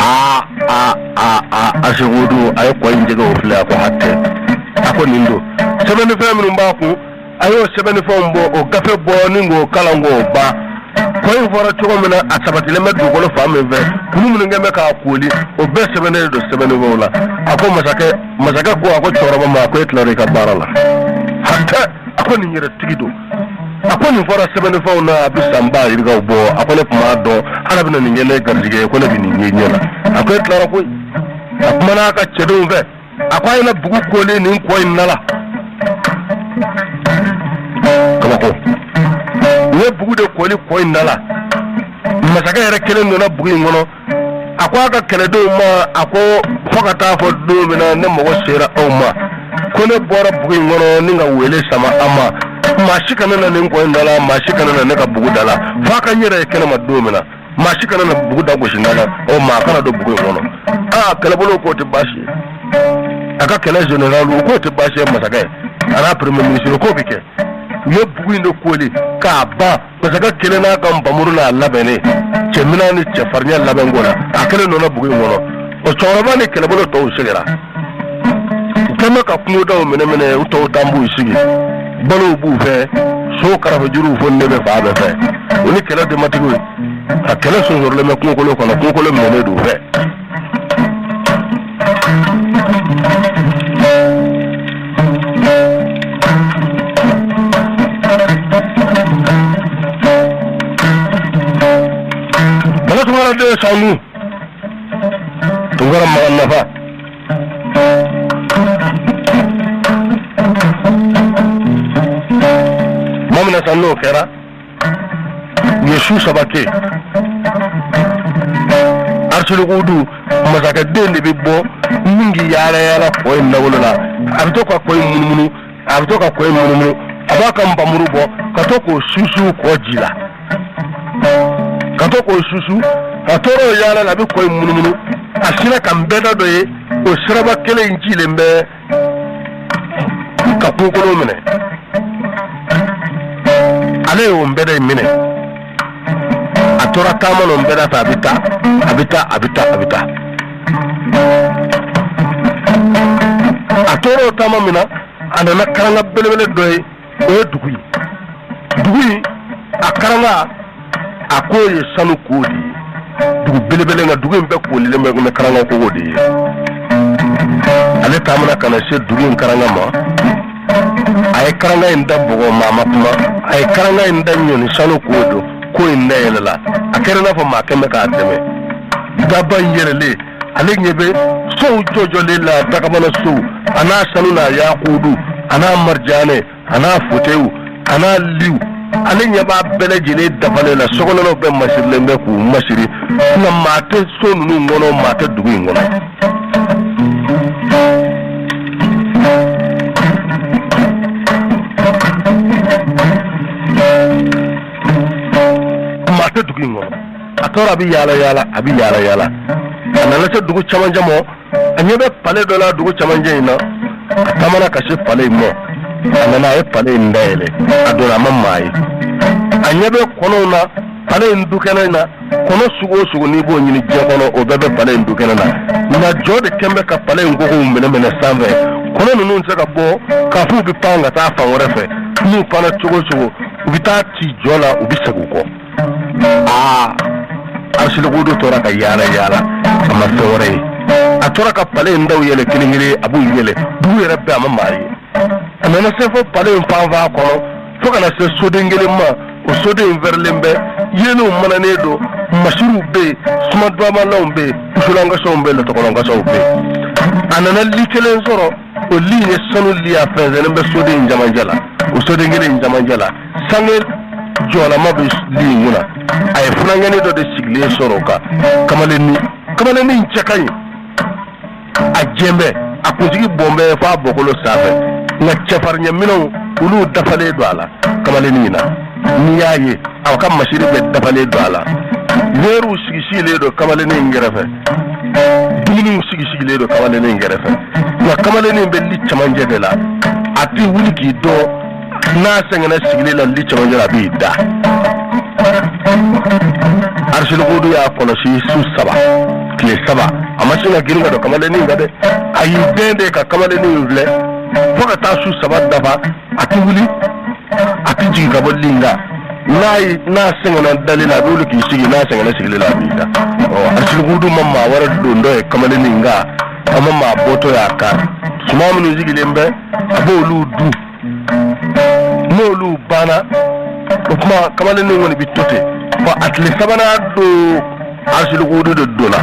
Aa aa aa aa, Asulukudu, a ye kɔ in jɛgɛw filɛ, a ko hatɛ, a ko nin don. Sɛbɛnnifɛn minnu b'a kun, a y'o sɛbɛnnifɛnw bɔ, o gafe bɔ ni k'o kalan k'o ban. Kɔ in fɔra cogo min na, a sabatilen bɛ dugukolo fan min fɛ, kulu minnu kɛlen bɛ k'a kooli, o bɛɛ sɛbɛnnen don sɛbɛnnifɛnw la. A ko masakɛ, masakɛ ko, a ko cɛkɔrɔba ma, a ko e tilara i ka baara la, hatɛ, a ko nin yɛrɛ tigi don. A ko nin fɔra sɛbɛnnifɛnw na, a bɛ san ba yirikaw bɔ. A ko ne tun b'a dɔn Ala bɛna nin kɛ ne garijɛgɛ ye, ko ne bɛ nin ye ɲɛ la. A ko e tilara koyi. A kumana a ka cɛdenw fɛ, a ko a ye na bugu kooli nin kɔ in na la. Kabako, u ye bugu de kooli kɔ in da la. Masakɛ yɛrɛ kelen donna bugu in kɔnɔ. A ko a ka kɛlɛdenw ma, a ko fo ka taa fɔ don min na ne mago sera aw ma, ko ne bɔra bugu in kɔnɔ ni ka wele sama a ma, maa si kana na nin kɔ in da la, maa si kana na ne ka bugu da la, f'a ka n yɛrɛ ye kɛnɛma don min na. Maa si kana na bugu da gosi na, o maa kana don bugu in kɔnɔ. Aa, kɛlɛbolo k'o tɛ baasi ye. A ka kɛlɛ général k'o tɛ baasi ye. Masakɛ a n'a premier ministre k'o bɛ kɛ. U ye bugu in de kooli k'a ban. Masakɛ kelen n'a ka npamuru n'a labɛnnen, cɛminɛn ni cɛfarinya labɛn ko la, a kelen donna bugu in kɔnɔ. O cɛkɔrɔba ni kɛlɛbolo tɔw seginna, u kɛlen bɛ ka kungodaw minɛ minɛ, u tɔw tan b'u sigi, balow b'u fɛ, so karafejuruw fo ne bɛ fan bɛɛ fɛ. U ni kɛlɛ denbatigiw ka kɛlɛ sonsorolen bɛ kungokolo kɔnɔ, kungokolo minɛnen don u fɛ. Bala Tunkara den Sanu Tunkara Makan Nafa, tuma min na sa, n'o kɛra, u ye su 3 kɛ. Arsulukudu, masakɛ den de bɛ bɔ min k'i yaala yaala kɔ in dawolo la, a bɛ to ka kɔ in munumunu, a bɛ to ka kɔ in munumunu, a b'a ka npamuru bɔ ka to k'o susu kɔ ji la, ka to k'o susu. A tora o yaala la, a bɛ kɔ in munumunu, a sera ka nbɛda dɔ ye, o siraba kelen in cilen bɛ ka kungokolo minɛ. Ale y'o nbɛda in minɛ, a tora taama n'o nbɛda fɛ, a bɛ taa, a bɛ taa, a bɛ taa, a bɛ taa. A tora o taama min na, a nana karanga belebele dɔ ye, o ye dugu ye. Dugu in a karanga, a k'o ye sanu ko de ye, dugu belebele, nka dugu in bɛɛ koolilen bɛ ni karanga kogo de ye. Ale taamana ka na se dugu in karanga ma, a ye karanga in da bugɔ, maa ma kuma. A ye karanga in da ɲɔni, sanu ko don, ko in da yɛlɛla, a kɛra i n'a fɔ maa kɛn bɛ k'a dɛmɛ. Daba in yɛlɛlen, ale ɲɛ bɛ sow jɔjɔlen la, dakabana sow, a n'a sanu n'a yakudu, a n'a marijanɛ. a n'a fauteuilw a n'a liw, ale ɲɛ b'a bɛɛ lajɛlen dafalen la. Sokɔnɔnaw bɛɛ masirilen bɛ k'u masiri, nka maa tɛ so ninnu kɔnɔ, maa tɛ dugu in kɔnɔ. Maa tɛ dugu in kɔnɔ. A tora a bɛ yaala yaala, a bɛ yaala yaala, a nana se dugu camancɛ ma. A ɲɛ bɛ pale dɔ la dugu camancɛ in na. A taamana ka se pale in ma. A nana, a ye pale in dayɛlɛ, a donna, a ma maa ye. A ɲɛ bɛ kɔnɔw na pale in dukɛnɛ in na. Kɔnɔ sugu o sugu n'i b'o ɲini diɲɛ kɔnɔ, o bɛɛ bɛ pale in dukɛnɛ na. Nka jɔ de kɛn bɛ ka pale in kogow minɛ minɛ sanfɛ. Kɔnɔ ninnu tɛ se ka bɔ k'a f'u bɛ pan ka taa fan wɛrɛ fɛ. N'u panna cogo o cogo, u bɛ taa ci jɔ la, u bɛ segin u kɔ. Aa, Arisilukudu tora ka yaala yaala, a ma fɛn wɛrɛ ye. A tora ka pale in daw yɛlɛ kelen kelen, a b'u yɛlɛ. Dugu yɛrɛ bɛɛ, a ma maa ye. A nana se fo pale in fanfan kɔnɔ, fo ka na se soden kelen ma. O soden in fɛrɛlen bɛ, yeelenw mananen don, masiriw bɛ yen, sumadamalaw bɛ yen, wusulankasaw bɛ yen, lɔtɔkɔlɔnkasaw bɛ yen. A nana li kelen sɔrɔ. O li in ye sanu li, a fɛnsɛnnen bɛ soden in camancɛ la. O soden kelen in camancɛ la, sange jɔlama bɛ li in kunna. A ye funankɛnin dɔ de sigilen sɔrɔ o kan, kamalennin. Kamalennin in cɛ ka ɲi, a jɛn bɛ, a kunsigi bɔn bɛ f'a bɔkolo sanfɛ, nka cɛfarinya minɛnw olu dafalen don a la. Kamalennin in na, n'i y'a ye, a ka masiri bɛɛ dafalen don a la. Wɛriw sigi sigilen don kamalennin in kɛrɛfɛ, dumuniw sigi sigilen don kamalennin in kɛrɛfɛ, nka kamalennin bɛ li camancɛ de la. A tɛ wuli k'i dɔn. N'a sɛgɛnna sigili la li camancɛ la, a b'i da. Arisilukudu y'a kɔlɔsi su 3, tile 3, a ma sin ka girin ka don kamalennin kan dɛ. A y'i dɛn de ka kamalennin in filɛ fo ka taa su 3 dafa. A tɛ wuli, a tɛ jigin ka bɔ li in kan. N'a sɛgɛnna dali la, a bɛ wuli k'i sigi. N'a sɛgɛnna sigili la, a b'i da. Ɔ, Arisilukudu ma maa wɛrɛ dontɔ ye kamalennin in kan, a ma maa bɔtɔ ye a kan. Suman minnu sigilen bɛ, a b'olu dun. N'olu banna, o tuma kamalennin kɔni bɛ to ten. Fɔ a tile sabanan don, Arisilukudu de donna.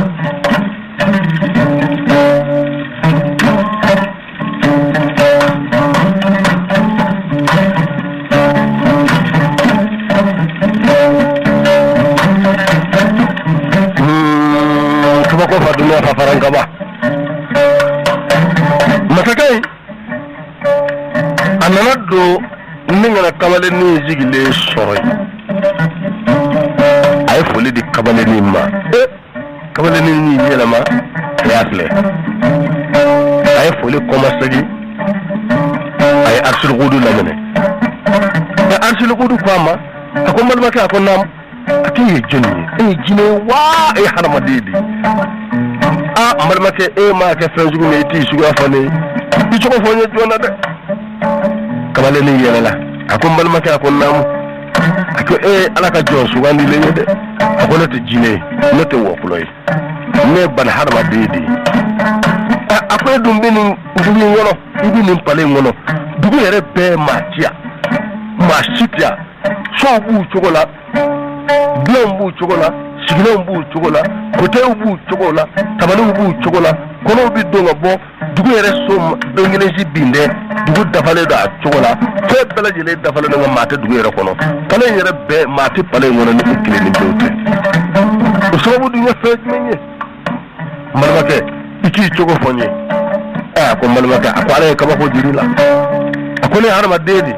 Kabako fa dunya fa farankaba. Masakɛ in, a nana don ni ka na kamalennin sigilen sɔrɔ yen. A ye foli di kamalennin ma. Kamalennin y'i yɛlɛma, a y'a filɛ, a ye foli kɔmasegin, a ye Arisilukudu laminɛ. Arisilukudu ko a ma, a ko n balimakɛ. A ko naamu. A k'e ye jɔnni ye? E ye jinɛ ye wa e ye hadamaden de ye? Aa, n balimakɛ, e m'a kɛ fɛn sugu min ye, i t'i suguya fɔ ne ye. I cogo fɔ n ye joona dɛ. Kamalennin yɛlɛla, a ko n balimakɛ. A ko naamu. A ko e ye Ala ka jɔn sugandilen ye dɛ. A ko ne tɛ jinɛ ye, ne tɛ wɔkulɔ ye, ne ye bani hadamaden de ye. A ko e dun bɛ nin dugu in kɔnɔ, i bɛ nin pale in kɔnɔ, dugu yɛrɛ bɛɛ maa ti yan, maa si tɛ yan. Sow b'u cogo la, dulanw b'u cogo la, sigilanw b'u cogo la, kotew b'u cogo la, tabaliw b'u cogo la, kɔnɔw bɛ don ka bɔ. Dugu yɛrɛ so don kelen si bin tɛ. Dugu dafalen don a cogo la, fɛn bɛɛ lajɛlen dafalen don, nka maa tɛ dugu yɛrɛ kɔnɔ. Pale in yɛrɛ bɛɛ, maa tɛ pale in kɔnɔ ni e kelen ni pewu tɛ. O sababu dun ye fɛn jumɛn ye? N balimakɛ, i k'i cogo fɔ n ye. A ko n balimakɛ, a ko Ala ye kabako jir'i la. A ko ne ye hadamaden de.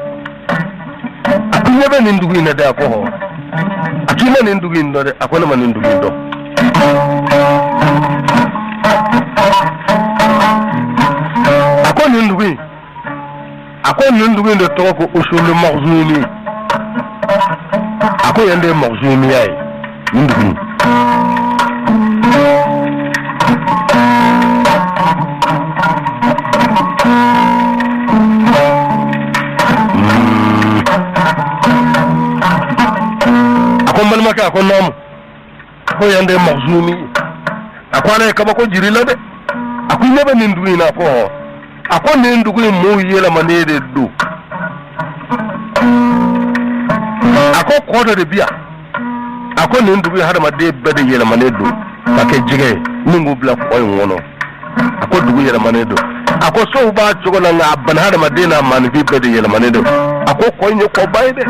A ko i ɲɛ bɛ nin dugu in na dɛ. A ko hɔ. A k'i ma nin dugu in dɔn dɛ. A ko ne ma nin dugu in dɔn. A ko nin dugu in, a ko nin dugu in de tɔgɔ ko Usulu Magzumi. A ko yan de ye Magzumiya ye, nin dugu in. A ko n balimakɛ. A ko naamu. A ko yan de ye Magzumi ye. A ko Ala ye kabako jir'i la dɛ. A ko i ɲɛ bɛ nin dugu in na. A ko hɔ. A ko nin dugu in mɔɔw yɛlɛmanen de don. A ko kɔ dɔ de bi yan. A ko nin dugu in hadamaden bɛɛ de yɛlɛmanen don ka kɛ jɛgɛ ye ni k'u bila kɔ in kɔnɔ. A ko dugu yɛlɛmanen don. A ko sow b'a cogo la, nka a bana hadamaden n'a maaninfin bɛɛ de yɛlɛmanen don. A ko kɔ in ye kɔba ye dɛ.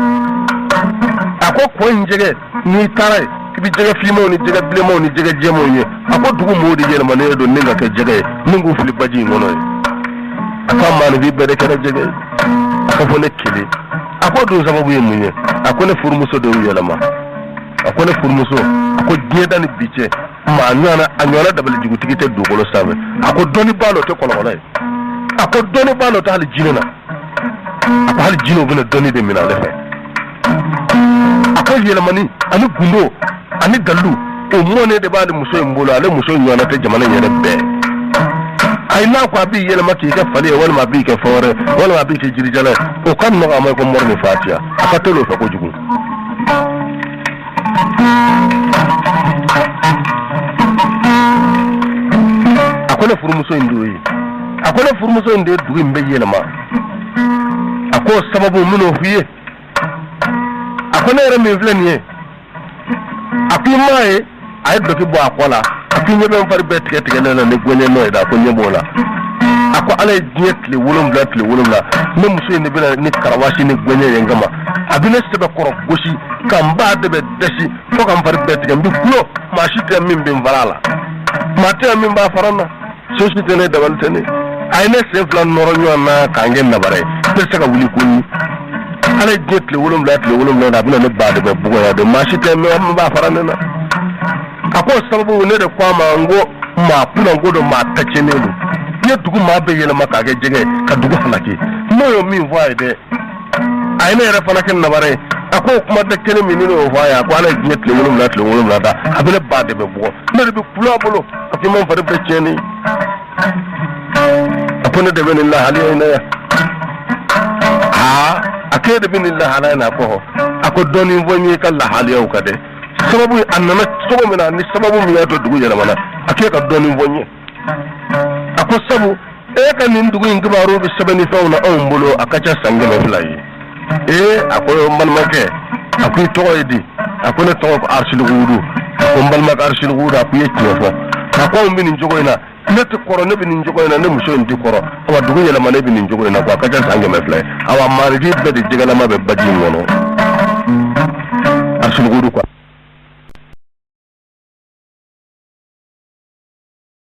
A ko kɔ in jɛgɛ, n'i taara yen, i bɛ jɛgɛ finmanw ni jɛgɛ bilenmanw ni jɛgɛ jɛmanw ye. A ko dugu mɔgɔw de yɛlɛmanen don ni ka kɛ jɛgɛ ye ni k'u fili baji in kɔnɔ ye. A ko maaninfin bɛɛ de kɛra jɛgɛ ye. A ko fo ne kelen. A ko dun sababu ye mun ye? A ko ne furumuso de y'u yɛlɛma. A ko ne furumuso, a ko diɲɛ da ni bi cɛ, maa ɲɔgɔnna, a ɲɔgɔnna dabalijugutigi tɛ dugukolo sanfɛ. A ko dɔnni b'a la, o tɛ kɔlɔkɔlɔ ye. A ko dɔnni b'a la, o tɛ hali jinɛ na. A ko hali jinɛw bɛna dɔnni de minɛ ale fɛ. A ko yɛlɛmani ani gundo ani dalilu, o mɔnen de b'ale muso in bolo. Ale muso ɲɔgɔnna tɛ jamana in yɛrɛ bɛɛ. Ayi, n'a ko a b'i yɛlɛma k'i kɛ fali ye, walima a b'i kɛ fɛn wɛrɛ, walima a b'i kɛ jirijala ye, o ka nɔgɔ a ma i ko mori ni fatiya. A ka teli o fɛ kojugu. A ko ne furumuso in de y'o ye. A ko ne furumuso in de ye dugu in bɛɛ yɛlɛma. A ko sababu n bɛn'o f'i ye. A ko ne yɛrɛ min filɛ nin ye, a ko i m'a ye, a ye dulɔki bɔ a kɔ la. A ko i ɲɛ bɛ n fari bɛɛ tigɛ tigɛlen na ni gɛɲɛ nɔ ye dɛ. A ko ɲɛ b'o la. A ko Ala ye diɲɛ tile 7, tile 7, ne muso in de bɛna ni karawasi ni gɛɲɛ ye n kama. A bɛ ne sɛbɛkɔrɔ gosi ka n ba de bɛ dɛsi fo ka n fari bɛɛ tigɛ. N bɛ kulo, maa si tɛ min bɛ n fara a la, maa tɛ min b'a fara n na. So si tɛ ne, dabali tɛ ne. A ye ne sen fila nɔrɔ ɲɔgɔn na k'an kɛ nabara ye, ne tɛ se ka wuli ko ni Ala ye diɲɛ tile 7, tile 7, a bɛna ne ba de bɛ bugɔ yan de. Maa si tɛ min b'a fara ne na. A ko sababu, ne de ko a ma n ko maa kunnanko don, maa ta tiɲɛnen don. I ye dugu maa bɛɛ yɛlɛma k'a kɛ jɛgɛ ye ka dugu halaki. N'o ye min fɔ a ye dɛ, a ye ne yɛrɛ fana kɛ nabara ye. A ko o kuma tɛ kelen min, ni ne y'o fɔ a ye, a ko Ala ye diɲɛ tile 7, tile 7 da, a bɛ ne ba de bɛ bugɔ, ne de bɛ kulo a bolo. A ko i ma n fari bɛɛ tiɲɛni. A ko ne de bɛ nin lahaliya in na yan. Aa, a ko e de bɛ nin lahalaya in na? A ko a ko dɔɔnin fɔ n ye i ka lahaliyaw kan dɛ. Sababu a nana cogo min na ni sababu min y'a to dugu yɛlɛmana, a k'e ka dɔɔnin fɔ n ye. A ko sabu e ka nin dugu in kibaru bɛ sɛbɛnni fɛnw na anw bolo, a ka ca san 200 ye. Ee, a ko n balimakɛ, a ko i tɔgɔ ye di? A ko ne tɔgɔ ko Arisilugudu. A ko n balimakɛ Arisilugudu, a ko i ye tiɲɛ fɔ. A ko anw bɛ nin cogo in na, ne tɛ kɔrɔ, ne bɛ nin cogo in na, ne muso in tɛ kɔrɔ. Awa, dugu yɛlɛma, ne bɛ nin cogo in na ko a ka ca san 200 ye. Awa, maaninfin bɛɛ de jɛgɛlama bɛ baji in kɔnɔ. Arisilugudu quoi.